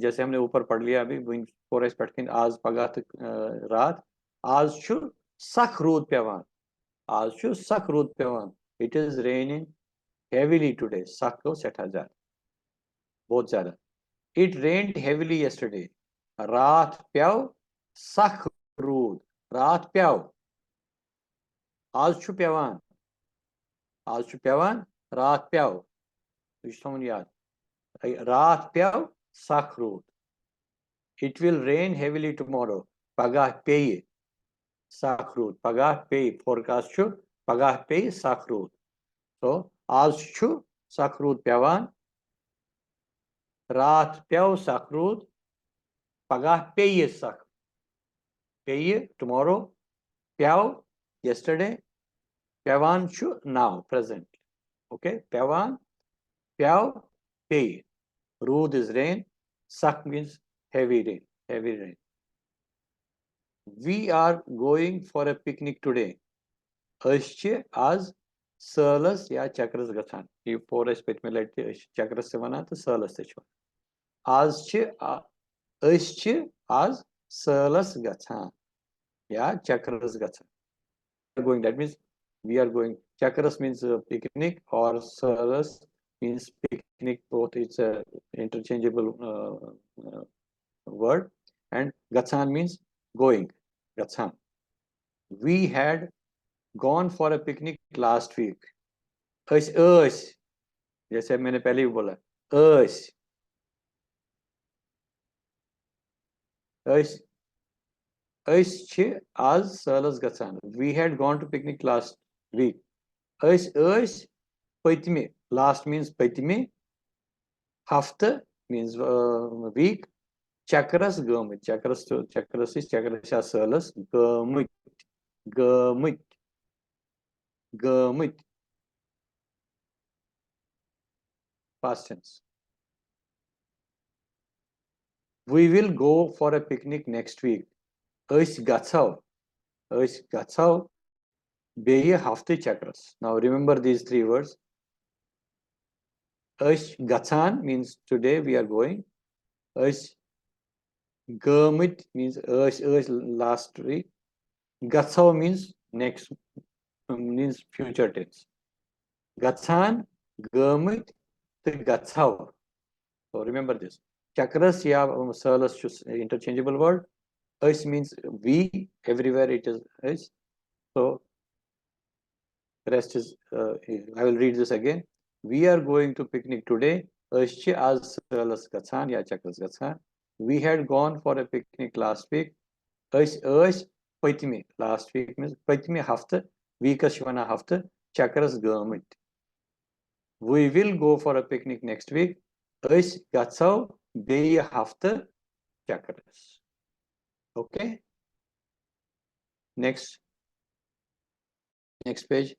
جیسے ہم نے اوپر پڑھ لیا ابھی, وٕنۍ کوٚر اَسہِ پٮ۪ٹھ کَنۍ آز, پگاہ تہٕ uh, راتھ. آز چھُ سخ روٗد پٮ۪وان. آز چھُ سخ روٗد پٮ۪وان. It is raining heavily today. سخ گوٚو سٮ۪ٹھاہ زیادٕ, بہت زیادٕ. It rained heavily yesterday. راتھ پیو سخ روٗد. راتھ پیو. آز چھُ پیوان. آز چھُ پیوان. راتھ پیو. یہِ چھُ تھاوُن یاد. راتھ پیو سخ روٗد. It will rain heavily tomorrow. پگاہ پیٚیہِ سخ روٗد. پگاہ پیٚیہِ, forecast چھُ, پگاہ پیٚیہِ سخ روٗد. So آز چھُ سخ روٗد پیوان. راتھ پیو سخ روٗد. پگاہ پیٚیہِ سخ, پیٚیہِ tomorrow, پیو yesterday, پیوان چھُ now, present. Okay, پیوان, پیو, پیٚیہِ. روٗد is rain, سخ means heavy rain, heavy rain. We are going for a picnic today. أسۍ چھِ آز سٲلَس یا چکرَس گژھان. یہِ پوٚر اَسہِ پٔتمہِ لَٹہِ تہِ, أسۍ چھِ چکرَس تہِ وَنان تہٕ سٲلَس تہِ چھِ وَنان. آز چھِ آ- أسۍ چھِ آز سٲلَس گژھان یا چکرَس گژھان. Going, that means we are going. چکرَس means uh, picnic or سٲلَس means picnic. Both, it's a interchangeable uh, uh, word. And گژھان means going. گژھان. We had gone for a picnic last week. أسۍ ٲسۍ, جیسے میں نے پہلے بھی بولا, ٲسۍ. أسۍ, أسۍ چھِ آز سٲلَس گژھان. We had gone to picnic last week. أسۍ ٲسۍ پٔتمہِ, last means پٔتمہِ ہفتہٕ means uh, week, چکرَس گٔمٕتۍ. چکرَس تہٕ چکرَس أسۍ, چکرَس یا سٲلَس گٔمٕتۍ, گٔمٕتۍ, گٔمٕتۍ. past tense. We will go for a picnic next week. أسۍ گژھو أسۍ گژھو بیٚیہِ ہفتہٕ چکرس. Now remember these three words. أسۍ گژھان means today we are going. أسۍ گٲمٕتۍ means أسۍ ٲسۍ last week. گژھو means next, means future tense. گژھان، گٲمٕتۍ تہٕ گژھو. So remember this. چکرس یا سٲلس چھُ interchangeable word. أسۍ means we, everywhere it is أسۍ. So rest is, uh, I will read this again. We are going to picnic today. أسۍ چھِ آز سٲلس گژھان یا چکرس گژھان. We had gone for a picnic last week. أسۍ ٲسۍ پٔتمہِ last week means پٔتمہِ ہفتہٕ, weekس چھِ ونان ہفتہٕ, چکرس گٲمٕتۍ. We will go for a picnic next week. أسۍ گژھو بیٚیہِ ہفتہٕ چکرس. Okay. Next. Next page.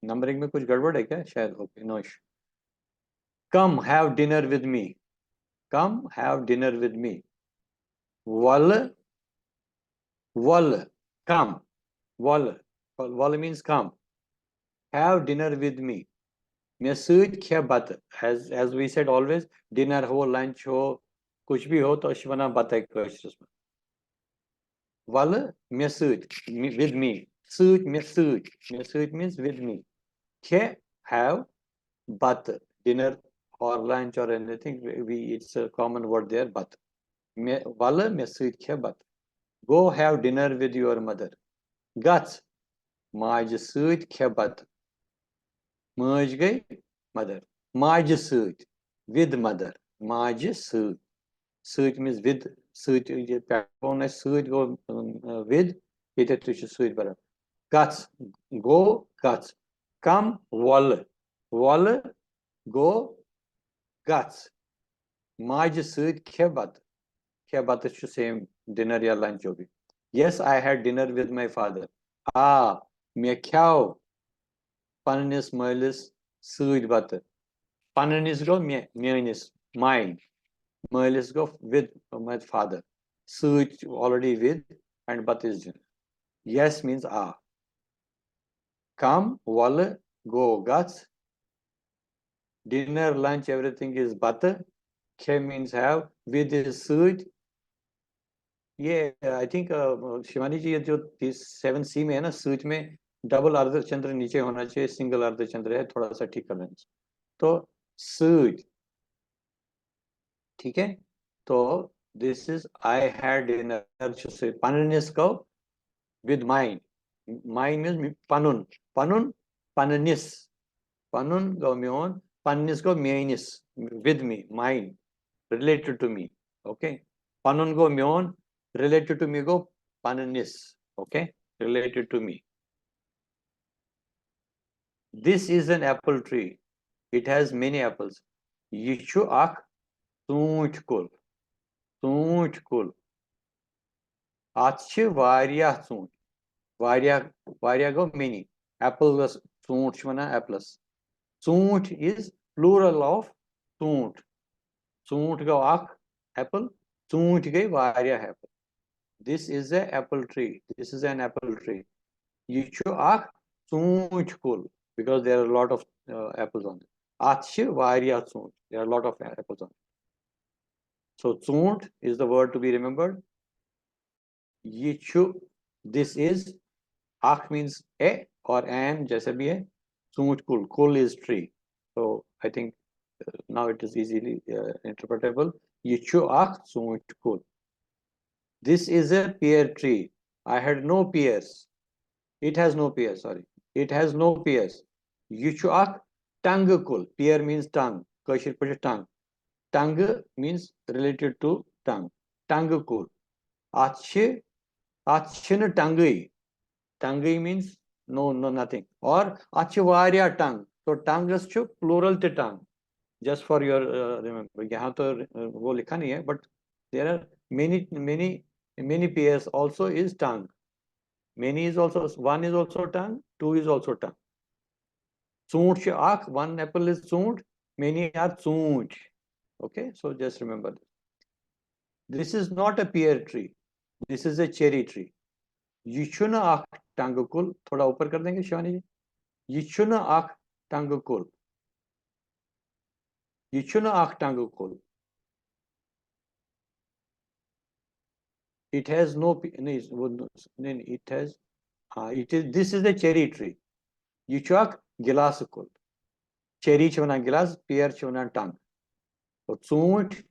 Numbering में कुछ गड़बड़ है क्या? शायद. Okay, no issue. Come have dinner with me. Come have dinner with me. وَلہٕ, وَلہٕ, come. وَلہٕ, وَلہٕ means come. Have dinner with me. مےٚ سۭتۍ کھےٚ بَتہٕ. As, as we said always, dinner ہو, lunch ہو, کچھ بھی ہو, تو أسۍ چھِ وَنان بَتَے کٲشرِس منٛز. وَلہٕ مےٚ سۭتۍ, with me. سۭتۍ, مےٚ سۭتۍ. مےٚ سۭتۍ means with me. کھےٚ, have, بَتہٕ. Dinner or lunch or anything, we, it's a common word there, بَتہٕ. مےٚ, وَلہٕ مےٚ سۭتۍ کھےٚ بَتہٕ. Go have dinner with your mother. گژھ ماجہِ سۭتۍ کھےٚ بَتہٕ. مٲج گٔے mother. ماجہِ سۭتۍ, with mother. ماجہِ سۭتۍ. سۭتۍ means with, سۭتۍ, یہِ پٮ۪ٹھ ووٚن اَسہِ سۭتۍ گوٚو, اۭں, with, ییٚتٮ۪تھ تہِ چھُ سۭتۍ برابر. گژھ, go, گژھ. Come, وَلہٕ, وَلہٕ, go, گژھ. ماجہِ سۭتۍ کھےٚ بَتہٕ. کھےٚ بَتہٕ چھُ same dinner یا lunch جو بھی. Yes, I had dinner with my father. آ, مےٚ کھیٛاو پننِس مٲلِس سۭتۍ بَتہٕ. پننِس گوٚو مےٚ, میٲنِس, mine. مٲلِس گوٚو with my father. سۭتۍ already with and بَتہٕ is dinner. Yes means آ. Come, وَلہٕ, go, گژھ. Dinner, lunch, everything is بَتہٕ. کھےٚ means have, with is سۭتۍ. یہ, I think, uh, Shivani ji, یہ جو तीस, सेवन सी में है ना, سۭتۍ में double अर्धचंद्र नीचे होना चाहिए, single अर्धचंद्र है, थोड़ा सा ठीक कर लेना चाहिए. तो سۭتۍ, ठीक है. तो this is I had dinner چھُ سۭتۍ, پننِس گوٚو with mine. Mine means پنُن, پنُن, پننِس. پنُن گوٚو میون, پننِس گوٚو میٲنِس, with me, mine, related to me. Okay. پنُن گوٚو میون, related to me گوٚو پننِس. Okay. Related to me. This is an apple tree. It has many apples. یہِ چھُ اکھ ژوٗنٛٹھۍ کُل. ژوٗنٛٹھۍ کُل. اتھ چھِ واریاہ ژوٗنٛٹھۍ. واریاہ, واریاہ گوٚو many. Appleس, ژوٗنٛٹھ چھِ ونان appleس. ژوٗنٛٹھۍ is plural of ژوٗنٛٹھ. ژوٗنٛٹھ گوٚو اکھ apple, ژوٗنٛٹھۍ گٔے واریاہ apple. This is a apple tree. This is an apple tree. یہِ چھُ اکھ ژوٗنٛٹھۍ کُل, because there are lot of, uh, apples on it. اتھ چھِ واریاہ ژوٗنٛٹھۍ. There are lot of apples on it. So ژوٗنٛٹھ is the word to be remembered. یہِ چھُ, this is, اکھ means a or an, جیسا بھی ہے. ژوٗنٛٹھۍ کُل, کُل is tree. So I think, uh, now it is easily, uh, interpretable. یہِ چھُ اکھ ژوٗنٛٹھۍ کُل. This is a pear tree. I had no pears. It has no pears, sorry. It has no pears. یہِ چھُ اکھ ٹنٛگہٕ کُل. Pear means tongue. کٲشِر پٲٹھۍ چھُ tongue. ٹنٛگہٕ means related to tongue. ٹنٛگہٕ کُل. اتھ چھِ, اتھ چھِنہٕ ٹنٛگٕے. ٹنٛگٕے means no, no, nothing. Or اتھ چھِ واریاہ ٹنٛگ. تو ٹنٛگس چھُ plural تہِ ٹنٛگ. Just for your, uh, remember, یہاں تو, uh, وہ لکھا نہیں ہے, but there are many, many, many pears also is tongue. Many is also, one is also tongue, Two is also tongue. ژوٗنٛٹھ چھُ اکھ. One apple is ژوٗنٛٹھ. Many are ژوٗنٛٹھۍ. Okay, so just remember this. This is not a pear tree. This is a cherry tree. یہِ چھُنہٕ اکھ ٹنٛگہٕ کُل. تھوڑا اوپر کر دیں گے شانی جی. یہِ چھُنہٕ اکھ ٹنٛگہٕ کُل. یہِ چھُنہٕ اکھ ٹنٛگہٕ کُل. It has no pe- نہیں, وہ نہیں, نہیں, it has, ہاں, it is, this is a cherry tree. یہِ چھُ اکھ گِلاسہٕ کُل. Cherry چھِ وَنان گِلاس, pear چھِ وَنان ٹنٛگ. اور ژوٗنٛٹھۍ,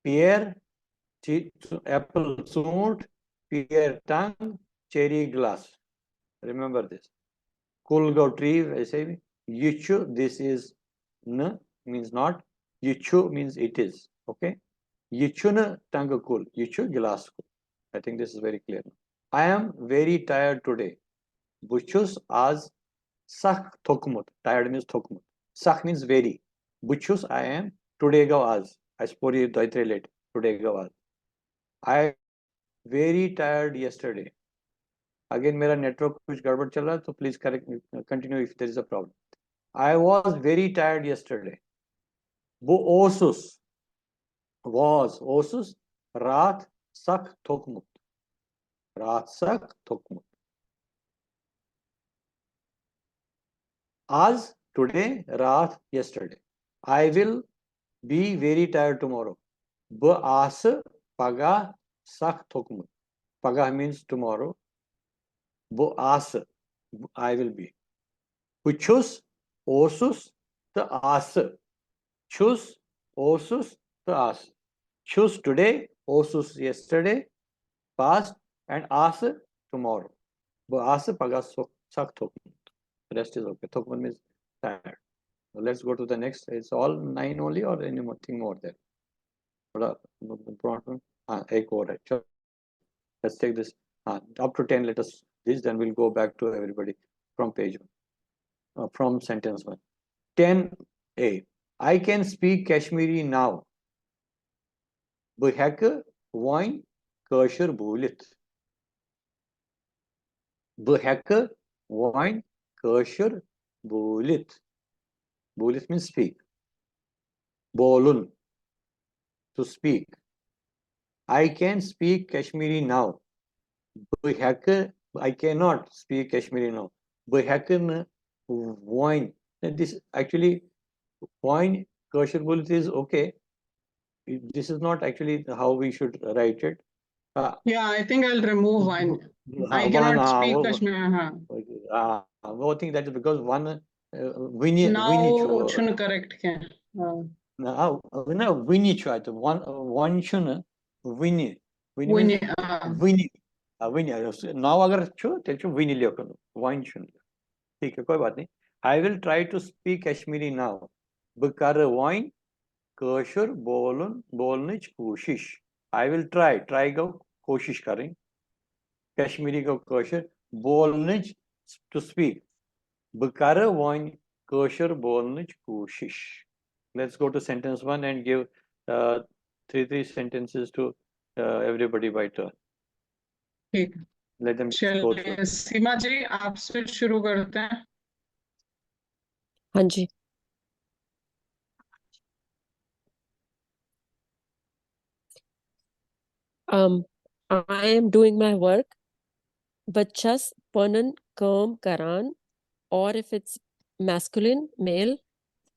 pear, چی-, apple ژوٗنٛٹھ, pear tongue, cherry glass. Remember this. کُل گوٚو tree, ویسے بھی. یہِ چھُ, this is نہٕ means not. یہِ چھُ means it is. Okay. یہِ چھُنہٕ ٹنٛگہٕ کُل, یہِ چھُ گِلاس کُل. I think this is very clear. I am very tired today. بہٕ چھُس آز سخ تھوٚکمُت. Tired means تھوٚکمُت. سخ means very. بہٕ چھُس, I am, today گوٚو آز. اَسہِ پوٚر یہِ دۄیہِ ترٛیٚیہِ لَٹہِ, today گوٚو آز. I very tired yesterday. Again, मेरा network कुछ गड़बड़ चल रहा है, तो please correct me, continue if there is a problem. I was very tired yesterday. بہٕ اوسُس, was, اوسُس راتھ سخ تھوٚکمُت. راتھ سخ تھوٚکمُت. آز, today, راتھ, yesterday. I will be very tired tomorrow. بہٕ آسہٕ پگاہ سخ تھوٚکمُت. پگاہ means tomorrow. بہٕ آسہٕ, I will be. بہٕ چھُس, اوسُس تہٕ آسہٕ. چھُس, اوسُس تہٕ آسہٕ. چھُس today, اوسُس yesterday, past, and آسہٕ tomorrow. بہٕ آسہٕ پگاہ سخ تھوٚکمُت. Rest is okay. تھوٚکمُت means tired. Let's go to the next. It's all nine only or anything more there? تھوڑا برونٛٹھ کُن. ہاں, ایک اور ہے. چلو. Let's take this. Uh, up to ten, let us this, then we'll go back to everybody from page one, uh, from sentence one. ten A. I can speak Kashmiri now. بہٕ ہٮ۪کہٕ وۄنۍ کٲشُر بوٗلِتھ. بہٕ ہٮ۪کہٕ وۄنۍ کٲشُر بوٗلِتھ. بوٗلِتھ means speak. بولُن. To speak. I can speak Kashmiri now. بہٕ ہٮ۪کہٕ, I cannot speak Kashmiri now. بہٕ ہٮ۪کہٕ نہٕ وۄنۍ. This actually, وۄنۍ کٲشُر بوٗلِتھ is okay. This is not actually how we should write it. Uh, Yeah, I think I'll remove one. ہاں, I one, cannot ہاں, speak وہ, Kashmiri. ہاں. آ, وہ think that is because one, uh, وٕنہِ, وٕنہِ چھُ. Now چھُنہٕ correct کینٛہہ. آ. نہ, آ, نہ, وٕنہِ چھُ اَتہِ. وۄنۍ, وۄنۍ چھُنہٕ, وٕنہِ. وٕنہِ means وٕنہِ, آ. وٕنہِ. آ, وٕنہِ. Now اگر چھُ, تیٚلہِ چھُ وٕنہِ لیکھُن. وۄنۍ چھُنہٕ. ٹھیٖک ہے, کوئی بات نہیں. I will try to speak Kashmiri now. بہٕ کَرٕ وۄنۍ کٲشُر بولُن, بولنٕچ کوٗشِش. I will try. Try گوٚو کوٗشِش کَرٕنۍ. کشمیٖری گوٚو کٲشُر بولنٕچ, to speak. بہٕ کَرٕ وۄنۍ کٲشُر بولنٕچ کوٗشِش. Let's go to sentence one and give, uh, three, three sentences to, uh, everybody by turn. ٹھیک. Let them go through. چلیے, सीमा जी, आपसे शुरू करते हैं. हाँ जी. Um, I am doing my work. بہٕ چھَس پنُن کٲم کران. Or if it's masculine, male,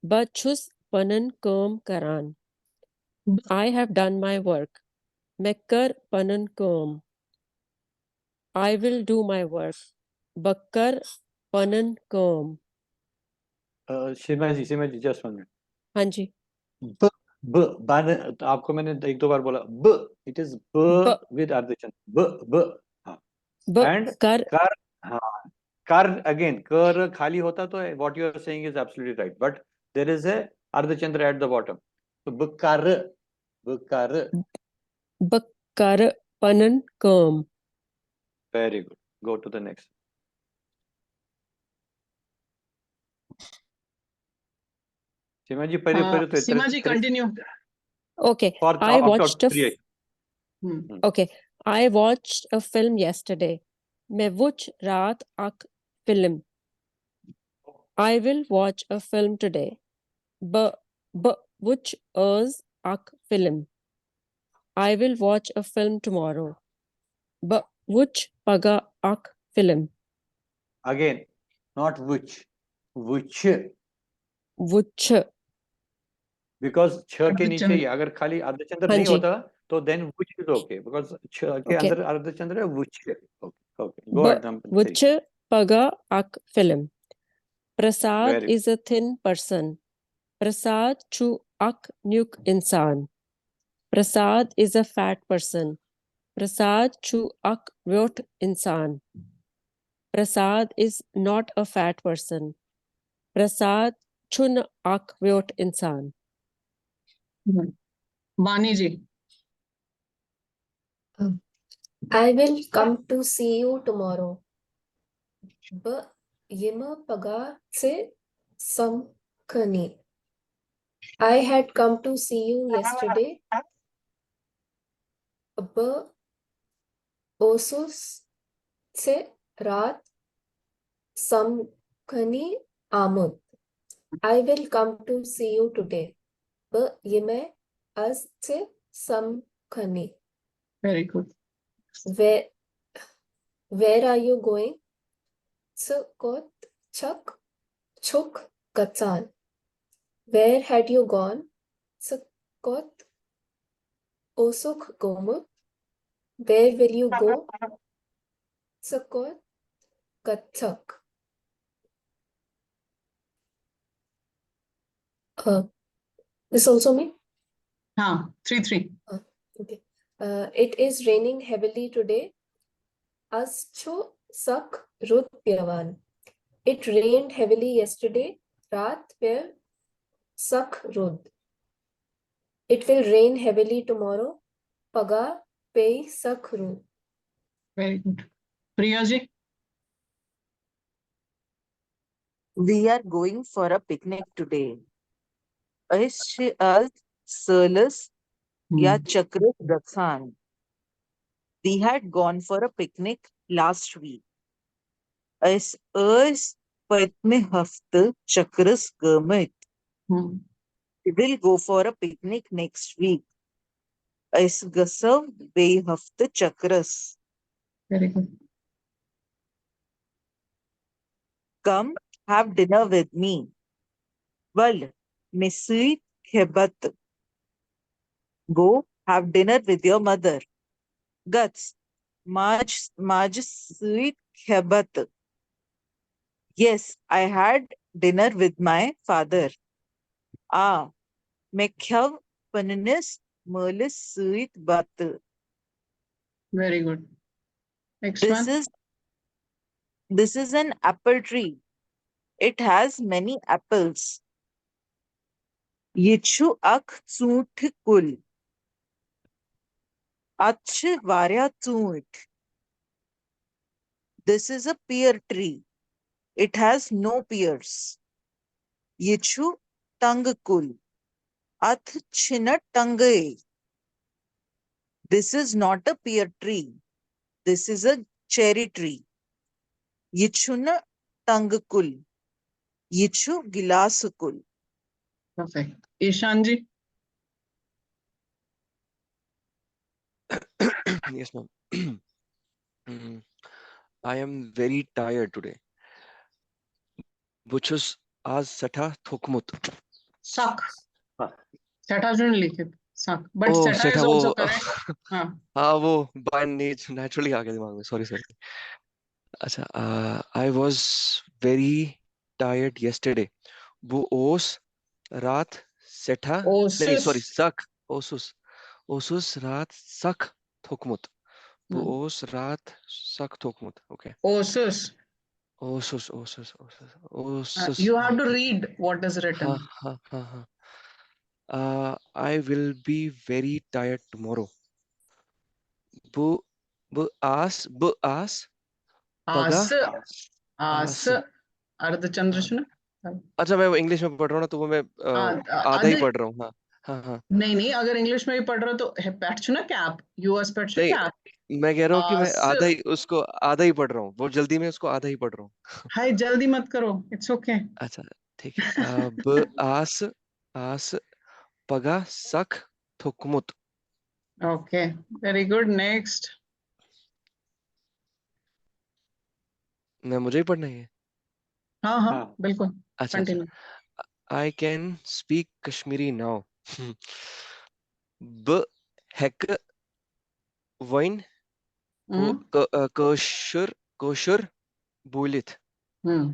بہٕ چھُس پنٕنۍ کٲم کران. I have done my work. مےٚ کٔر پنٕنۍ کٲم. I will do my work. بہٕ کَرٕ پنٕنۍ کٲم. Uh, Shima ji, Shima ji, just one minute. ہاں جی. ب, ب, بنہٕ, آپ کو میں نے ایک دو بار بولا, ب, it is ب, ب. With اردھچندر. ب, ب, ہاں. بہٕ And کَرٕ کر, ہاں. کر again, کر خالی ہوتا تو what you are saying is absolutely right. But there is a اردھچندر at the bottom. تو ب کر, ب کر. بہٕ کَرٕ پنٕنۍ کٲم. Very good. Go to the next. Shima ji, پٔرِو, آ, پٔرِو تُہۍ. सीमा जी, continue. Okay. For I the watched a period. Hmm. Okay. I watched a film yesterday. مےٚ وُچھ راتھ اکھ film. I will watch a film today. بہٕ بہٕ وُچھ آز اکھ film. I will watch a film tomorrow. بہٕ وُچھ پگاہ اکھ فلم۔ Again, not which, وٕچھِ۔ وُچھ۔ Because چھ کے نیچے अर्धचंद्र। ही, अगर खाली अर्धचंद्र हाँ नहीं जी। होता तो then which is okay, because چھ के Okay. अंदर अर्धचंद्र है, वुच्छ। Okay, okay, go بہٕ ahead, Damayanti. وُچھ پگاہ اکھ film. Prasad Very is a thin person. Prasad چھُ اکھ نیُک انسان۔ Prasad is a fat person. Prasad چھُ اکھ ویوٚٹھ انسان۔ Prasad is not a fat person. Prasad چھُنہٕ اکھ ویوٚٹھ انسان۔ بانی جی۔ I will come to see you tomorrow. بہٕ یِمہٕ پگاہ ژٕ سمکھنہِ۔ I had come to see you yesterday. بہٕ اوسُس ژےٚ راتھ سمکھنہِ آمُت۔ I will come to see you today. بہٕ یِمے از ژےٚ سمکھنہِ۔ Very good. Where, where are you going? ژٕ کوٚت چھکھ چھُکھ گژھان؟ Where had you gone? ژٕ کوٚت اوسُکھ گوٚمُت؟ Where will you go? ژٕ کوٚت گژھکھ؟ Uh, this also me? ہاں، three three. Okay. Uh, it is raining heavily today. از چھُ سخ رُد پیوان۔ It rained heavily yesterday. راتھ پیٚو سخ رُد۔ It will rain heavily tomorrow. پگاہ پیٚیہِ سخ رُد۔ Very good. Priya G. We are going for a picnic today. أسۍ چھِ آز سٲلَس یا ہم۔ چکرَس گژھان۔ We had gone for a picnic last week. أسۍ ٲسۍ پٔتمہِ ہفتہٕ چکرَس گٔمٕتۍ۔ ہم۔ We will go for a picnic next week. أسۍ گژھو بیٚیہِ ہفتہٕ چکرَس۔ Very good. Come have dinner with me. وَلہٕ مےٚ سۭتۍ کھےٚ بَتہٕ۔ Go have dinner with your mother. گژھ ماجہِ ماجہِ سۭتۍ کھےٚ بَتہٕ۔ Yes, I had dinner with my father. آ، مےٚ کھیوٚو پننِس مٲلِس سۭتۍ بَتہٕ۔ Very good. Next This one. is this is an apple tree. It has many apples. یہِ چھُ اکھ ژوٗنٛٹھِ کُل۔ اَتھ چھِ واریاہ ژوٗنٛٹھۍ۔ This is a pear tree. It has no pears. یہِ چھُ ٹنٛگہٕ کُل۔ اَتھ چھِنہٕ ٹنٛگے۔ This is not a pear tree. This is a cherry tree. یہِ چھُنہٕ ٹنٛگہٕ کُل۔ یہِ چھُ گِلاسہٕ کُل۔ Perfect. Ishan G. Yes, ma'am. Mm, I am very tired today. بہٕ چھُس آز سٮ۪ٹھاہ تھوٚکمُت۔ سخ۔ سٮ۪ٹھاہ چھُنہٕ لیٖکھِتھ، سخ۔ But Oh, سٮ۪ٹھاہ is سٮ۪ٹھاہ، also وہ correct. ہاں۔ ہاں، وہ by nature naturally آ گیا دماغ میں، sorry, sorry. اچھا، uh, I was very tired yesterday. بہٕ اوس راتھ سٮ۪ٹھاہ، نہیں, sorry, اوسُس۔ سخ اوسُس، اوسُس راتھ سخ تھوٚکمُت۔ بہٕ ہم۔ اوس راتھ سخ تھوٚکمُت۔ Okay. اوسُس۔ اوسُس، اوسُس، اوسُس، Uh, اوسُس۔ you have to read what is written. ہاں، ہاں، ہاں، ہاں۔ Uh, I will be very tired tomorrow. بہٕ، بہٕ آس، بہٕ آس پگاہ۔ آسہٕ، آسہٕ۔ آسہٕ۔ اردٕ چندر چھُنہ؟ اچھا، میں وہ انگلش میں پڑھ رہا ہوں نا، تو وہ میں، آ، آ، آ، آدھا ہی ادٕ پڑھ رہا ہوں۔ ہاں، ہاں، ہاں۔ نہیں، نہیں، اگر انگلش میں ہی پڑھ رہا ہو تو ہے، پٮ۪ٹھ چھُنہ cap، یوٗ ایس پٮ۪ٹھ چھُ نہیں۔ cap۔ मैं कह रहा हूँ कि मैं आस। आधा ही उसको आधा ही पढ़ रहा हूँ, बहुत जल्दी में उसको आधा ही पढ़ रहा हूँ। हाय, जल्दी मत करो, it's okay. अच्छा, ठीक है। अ, ब आस आस पगा सख थुकमुत। Okay, very good. Next. मैं मुझे ही पढ़ना है ये? हाँ हाँ, हाँ। बिल्कुल. अच्छा, अच्छा। Continue. I can speak Kashmiri now. ب ہیٚکہٕ وۄنۍ کو- ہم، ک- ٲ، کٲشُر کٲشُر بوٗلِتھ. ہم.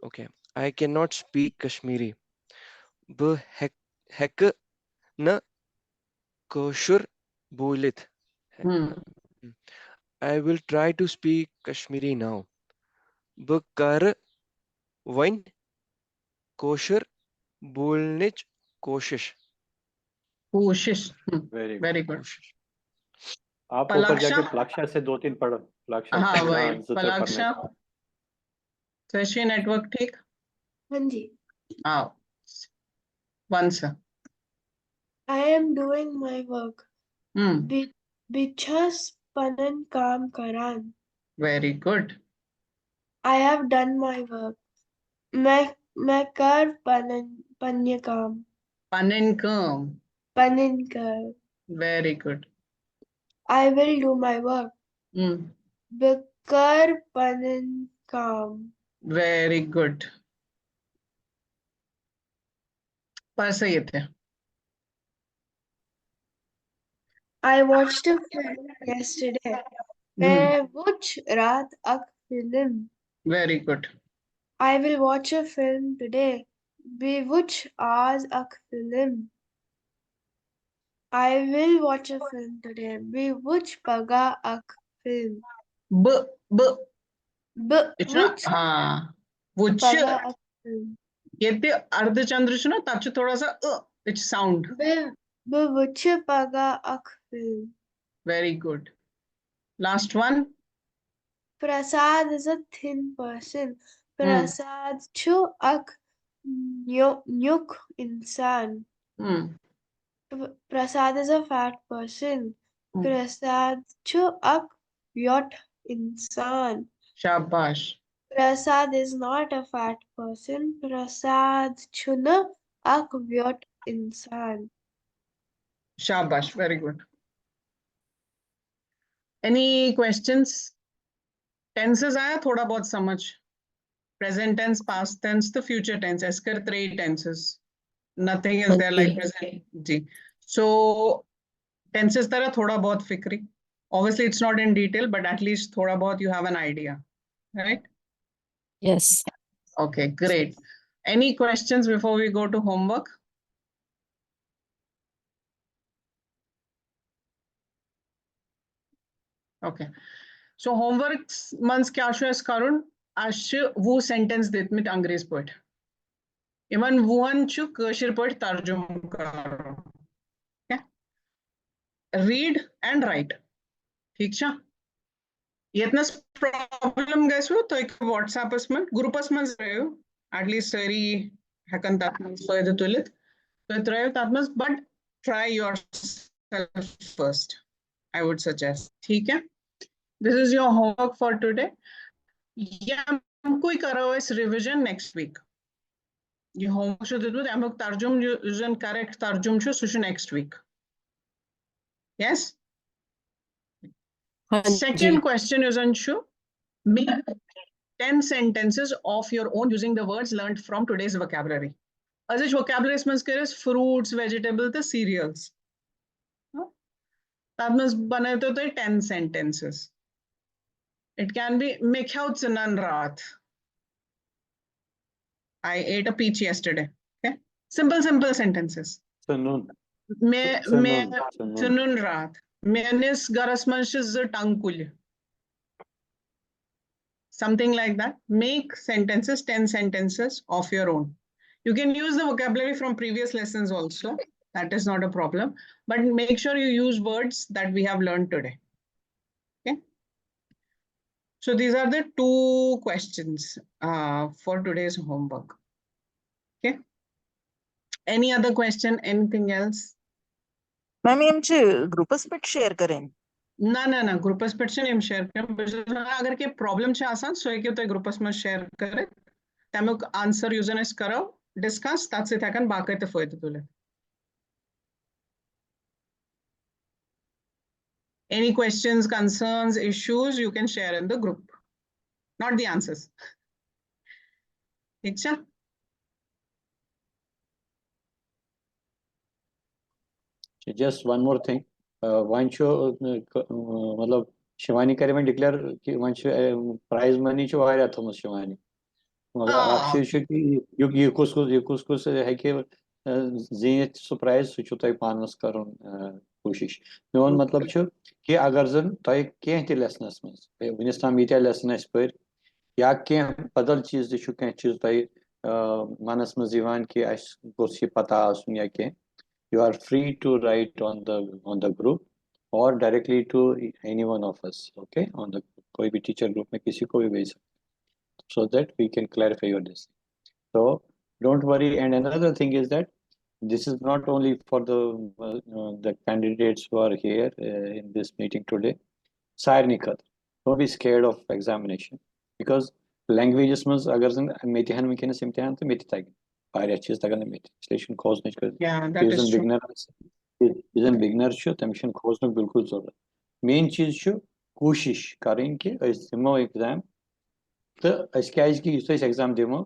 Okay, I cannot speak Kashmiri. بہٕ ہیٚک ہیٚکہٕ نہٕ کٲشُر بوٗلِتھ. ہم. I will try to speak Kashmiri now. بہٕ کرٕ وۄنۍ کٲشُر بولنٕچ کوٗشِش. کوٗشِش. ہم. Very good. Very good. آپ اوپر جا کے پلاکشا. پلاکشا سے دو تین پڑھو. پلاکشا ہاں، سے وہی. زٕ ترٛےٚ پڑھنے. پلاکشا. ژےٚ چھے network ٹھیٖک؟ ہاں جی. آو. وَن سا. I am doing my work. ہم. بہٕ بہٕ چھَس پنُن کام کران. Very good. I have done my work. مےٚ مےٚ کٔر پنٕنۍ پننہِ کام. پنٕنۍ کٲم. پنٕنۍ کٲم. Very good. I will do my work. ہم. بہٕ کر پنٕنۍ کام. Very good. پَر سا ییٚتہِ. I watched a film yesterday. ہم. مےٚ وُچھ راتھ اکھ film. Very good. I will watch a film today. بہٕ وُچھ آز اکھ film. I will watch a film today. بہٕ وُچھ پگاہ اکھ فلم. بہٕ بہٕ بہٕ یہِ چھُنہ وُچھ ہاں وُچھِ پگاہ اکھ فلم. ییٚتہِ اردھ چندر چھُنہ تَتھ چھُ تھوڑا سا ٲ یہِ چھُ sound. بہٕ بہٕ وُچھِ پگاہ اکھ film. Very good. Last one. Prasad is a thin person. Hmm. Prasad چھُ اکھ نیو- نیُک انسان. Hmm. Prasad is a fat person. Hmm. Prasad چھُ اکھ ویوٚٹھ انسان. شاباش. Prasad is not a fat person. Prasad چھُنہٕ اکھ ویوٚٹھ انسان. شاباش. Very good. Any questions? Tenses آیا تھوڑا بہت سمجھ؟ Present tense, past tense تہٕ future tense. اَسہِ کٔرۍ ترٛے tenses. Nothing is there like present. G. So tenses ترا تھوڑا بہت فکری. Obviously, it's not in detail, but at least تھوڑا بہت you have an idea, right? Yes. Okay, great. Any questions before we go to homework? Okay. So homework منٛز کیٛاہ چھُ اَسہِ کَرُن؟ اَسہِ چھِ وُہ sentence دِتمٕتۍ انگریز پٲٹھۍ. یِمن وُہن چھُ کٲشِر پٲٹھۍ ترجمہٕ کَرُن. Okay? Read and write. ٹھیٖک چھا؟ ییٚتنَس problem گژھِوٕ، تُہۍ ہیٚکِو WhatsApp-س منٛز، group-س منٛز ترٲیِو. At least سٲری ہٮ۪کَن تَتھ منٛز فٲیدٕ تُلِتھ. تُہۍ ترٲیِو تَتھ منٛز، but try yourself first, I would suggest. ٹھیٖک ہے؟ This is your homework for today. یَمکُے کَرو أسۍ revision next week. یہِ homework چھُ دیُتمُت، اَمیُک ترجُمہٕ یُ-، یُس زَن correct ترجُمہٕ چھُ، سُہ چھُ next week. Yes? ہاں جی۔ Second question یُس زَن چھُ، make ten sentences of your own using the words learned from today's vocabulary. أزِچ vocabulary-یَس منٛز کٔرۍ أسۍ fruits, vegetable تہٕ cereals. تَتھ منٛز بَنٲوتو تُہۍ ten sentences. It can be مےٚ کھیوٚو ژٕنَن راتھ. I ate a peach yesterday. Okay? Simple, simple sentences. ژٕنُن. مےٚ ژٕنُن، مےٚ ژٕنُن۔ ژٕنُن راتھ. میٲنِس گرس منٛز چھِ زٕ ٹنٛگ کُلۍ. Something like that. Make sentences, ten sentences of your own. You can use the vocabulary from previous lessons also. That is not a problem. But make sure you use words that we have learned today. Okay? So these are the two questions, uh, for today's homework. Okay? Any other question? Anything else? میم، یِم چھِ group-س پٮ۪ٹھ share کَرٕنۍ؟ نہ نہ نہ، groups پٮ۪ٹھ چھِنہٕ یِم شیئر کران۔ بہٕ چھُس وَنان، اگر کینٛہہ پرابلم چھِ آسان، سُہ ہیٚکِو تُہۍ گروپس منٛز شیئر کٔرِتھ۔ تَمیُک آنسر یُس زَن أسۍ کرو ڈسکس، تَتھ سۭتۍ ہٮ۪کن باقٕے تہِ فٲیدٕ تُلِتھ۔ Any questions, concerns, issues, you can share in the group, not the answers. ٹھیٖک چھا؟ Just one more thing. Uh, وۄنۍ چھُ uh, مطلب شِوانی کرِ وۄنۍ ڈِکلیئر کہِ وۄنۍ چھُ پرایز مٔنی چھُ واریاہ تھٲومٕژ شِوانی۔ مگر آ۔ اکھ چیٖز چھُ کہِ یہِ یہِ کُس کُس یہِ کُس کُس ہیٚکہِ uh, زیٖنِتھ سُہ پرایز، سُہ چھُ تۄہہِ پانس کرُن uh, کوٗشِش۔ میون مطلب چھُ کہِ اگر زن تۄہہِ کینٛہہ تہِ لیسنس منٛز، وُنیُس تام ییٖتیٛاہ لیسن اَسہِ پٔرۍ یا کینٛہہ بدل چیٖز تہِ چھُ، کینٛہہ چیٖز تۄہہِ uh, منس منٛز یِوان کہِ اَسہِ گوٚژھ یہِ پتہ آسُن یا کینٛہہ، you are free to write on the on the group or directly to any one of us, okay, on the कोई भी टीचर ग्रुप में किसी को भी भेज सकते हैं, so that we can clarify your this. So don't worry. And another thing is that this is not only for the uh, uh, the candidates who are here uh, in this meeting today. سارنٕے خٲطرٕ. Don't be scared of examination because languageس منٛز اگر زن مےٚ تہِ ہن وٕنکیٚنس امتحان تہٕ مےٚ تہِ تگہِ واریاہ چیٖز تگن نہٕ مےٚ تہِ، اس لیے چھُنہٕ کھوژنٕچ کٲ- Yeah, یُس that is زن true. بگنر آسہِ، یُس زن بگنر چھُ تٔمِس چھُنہٕ کھوژنُک بالکل ضروٗرت۔ مین چیٖز چھُ کوٗشِش کرٕنۍ کہِ أسۍ دِمو ایگزام، تہٕ أسۍ کیازِ کہِ یُس أسۍ ایگزام دِمو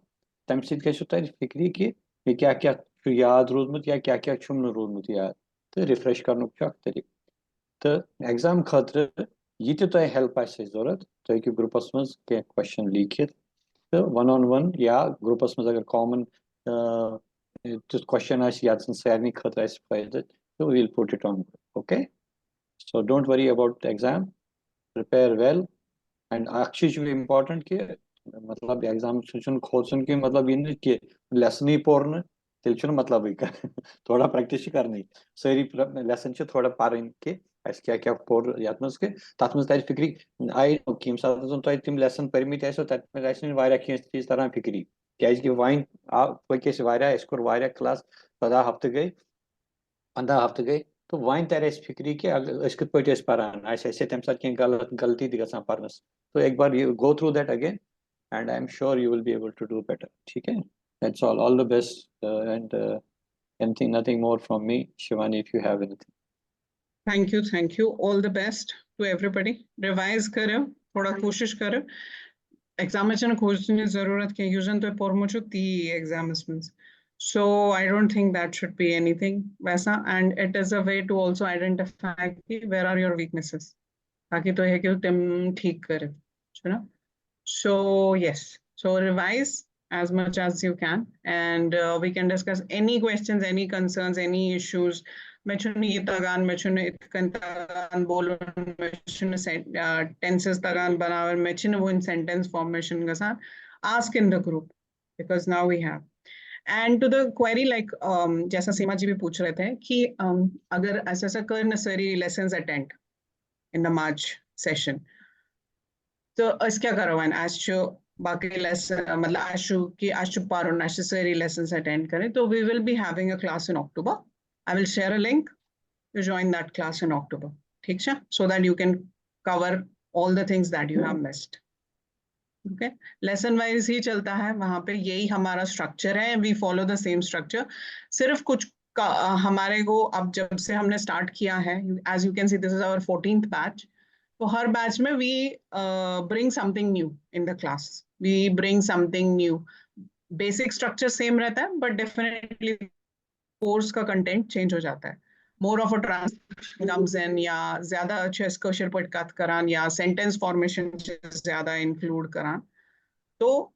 تمہِ سۭتۍ گژھِ تۄہہِ فکرِ کہِ مےٚ کیٛاہ کیٛاہ چھُ یاد روٗدمُت یا کیٛاہ کیٛاہ چھُم نہٕ روٗدمُت یاد، تہٕ رِفریش کرنُک چھُ اکھ طریٖقہٕ۔ تہٕ ایگزام خٲطرٕ یہِ تہِ تۄہہِ ہیلپ آسہِ ضروٗرت، تُہۍ ہیٚکِو گروپس منٛز کینٛہہ کوسچن لیکھِتھ، تہٕ ون آن ون یا گروپس منٛز اگر کامن تیُتھ کوسچن آسہِ یتھ زن سارنٕے خٲطرٕ آسہِ فٲیدٕ، تہٕ we will put it on, okay? So don't worry about the exam, prepare well. And اکھ چیٖز چھُ امپورٹنٹ کہِ مطلب ایگزام چھُنہٕ کھوژُن کہِ مطلب یہِ نہٕ کہِ لیسنٕے پوٚر نہٕ، تیٚلہِ چھُنہٕ مطلبٕے کانٛہہ۔ تھوڑا پریکٹس چھِ کرنٕے، سٲری لیسن چھِ تھوڑا پرٕنۍ کہِ اَسہِ کیٛاہ کیٛاہ پوٚر یتھ منٛز کہِ تتھ منٛز ترِ فکرِ۔ I know کہِ ییٚمہِ ساتہٕ زن تۄہہِ تِم لیسن پٔرمٕتۍ آسیو تتھ منٛز آسہِ نہٕ واریاہ کینٛہہ چیٖز تران فکرِ، کیازِ کہِ وۄنۍ آو پٔکۍ أسۍ واریاہ، اَسہِ کوٚر واریاہ کلاس، ژۄداہ ہفتہٕ گٔے، پنٛداہ ہفتہٕ گٔے، تہٕ وۄنۍ ترِ اَسہِ فکرِ کہِ اگر أسۍ کِتھ پٲٹھۍ ٲسۍ پران، اَسہِ آسہِ تَمہِ ساتہٕ کینٛہہ غلط غلطی تہِ گژھان پرنس۔ So ایک بار you go through that again and I am sure you will be able to do better. ٹھیٖک ہے؟ That's all. All the best, uh, and uh, anything, nothing more from me. Shivani, if you have anything. Thank you, thank you. All the best to everybody. Revise کرو، تھوڑا کوٗشِش کرو۔ Exams چھنہٕ کھوژنٕچ ضروٗرت کینٛہہ، یُس زن تۄہہِ پوٚرمُت چھُ تی یی ایگزامس منٛز۔ So I don't think that should be anything ویسا، and it is a way to also identify کہ where are your weaknesses، تاکہ تُہۍ ہیٚکِو تِم ٹھیٖک کٔرِتھ، چھُنہ؟ So yes, so revise as much as you can and uh, we can discuss any questions, any concerns, any issues. مےٚ چھُنہٕ یہِ تَگان، مےٚ چھُنہٕ یِتھ کٔنۍ تَگان بولُن، مےٚ چھُنہٕ ٹینسز تَگان بَناوٕنۍ، مےٚ چھِنہٕ وُنہِ سینٹینس فارمیشن گژھان۔ Ask in the group because now we have. And to the query, like, um, جیسا سیما جی بھی پوچھ رہے تھے کہ um, اگر اَسہِ ہسا کٔرۍ نہٕ سٲری lessons attend in the March session, تہٕ أسۍ کیٛاہ کرو وۄنۍ؟ اَسہِ چھُ باقٕے لیسن، مطلب اَسہِ چھُ کہِ اَسہِ چھُ پَرُن، اَسہِ چھِ سٲری lessons attend کَرٕنۍ، تہٕ we will be having a class in October. I will share a link to join that class in October. ٹھیٖک چھا؟ So that you can cover all the things that you have missed. Okay, lesson wise ہی چلتا ہے وہاں پہ، یہی ہمارا structure ہے، we follow the same structure. صرف کچھ کا ہمارے کو اب جب سے ہم نے اسٹارٹ کیا ہے، as you can see this is our fourteenth batch. تو ہر بیچ میں we bring something new in the class, we bring something new. Basic structure same رہتا ہے، but definitely کورس کا کنٹینٹ چینج ہو جاتا ہے۔ More of a translation comes in, یا زیادہ اچھے کٲشِر پٲٹھۍ کتھ کران یا سینٹینس فارمیشن زیادہ انکلوڈ کران، تو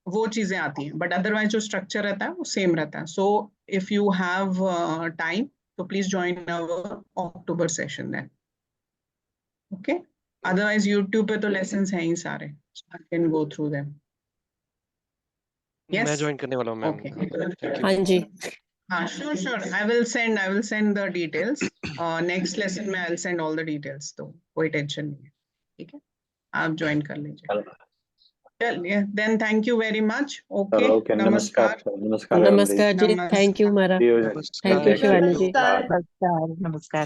وہ چیزیں آتی ہیں، بٹ ادروائز جو اسٹرکچر رہتا ہے وہ سیم رہتا ہے۔ So if you have time, To please join our October session then. Okay, otherwise YouTube پہ تو لیسنس ہیں ہی سارے، you can go through them. میں Yes. جوائن کرنے والا ہوں میم۔ Okay. Thank U. ہاں جی۔ ہاں، sure, sure. I will send, I will send the details. Uh, next lesson میں I will send all the details, تو کوئی ٹینشن نہیں ہے، ٹھیک ہے؟ آپ جوائن کر لیجیے۔ چلیے، then thank you very much. Okay, چلو، okay, نمسکار۔ نمسکار، نمسکار، نمسکار جی، نمسکار۔ تھینک یو مارا، See you. Thank you Shivani ji. نمسکار۔ نمسکار۔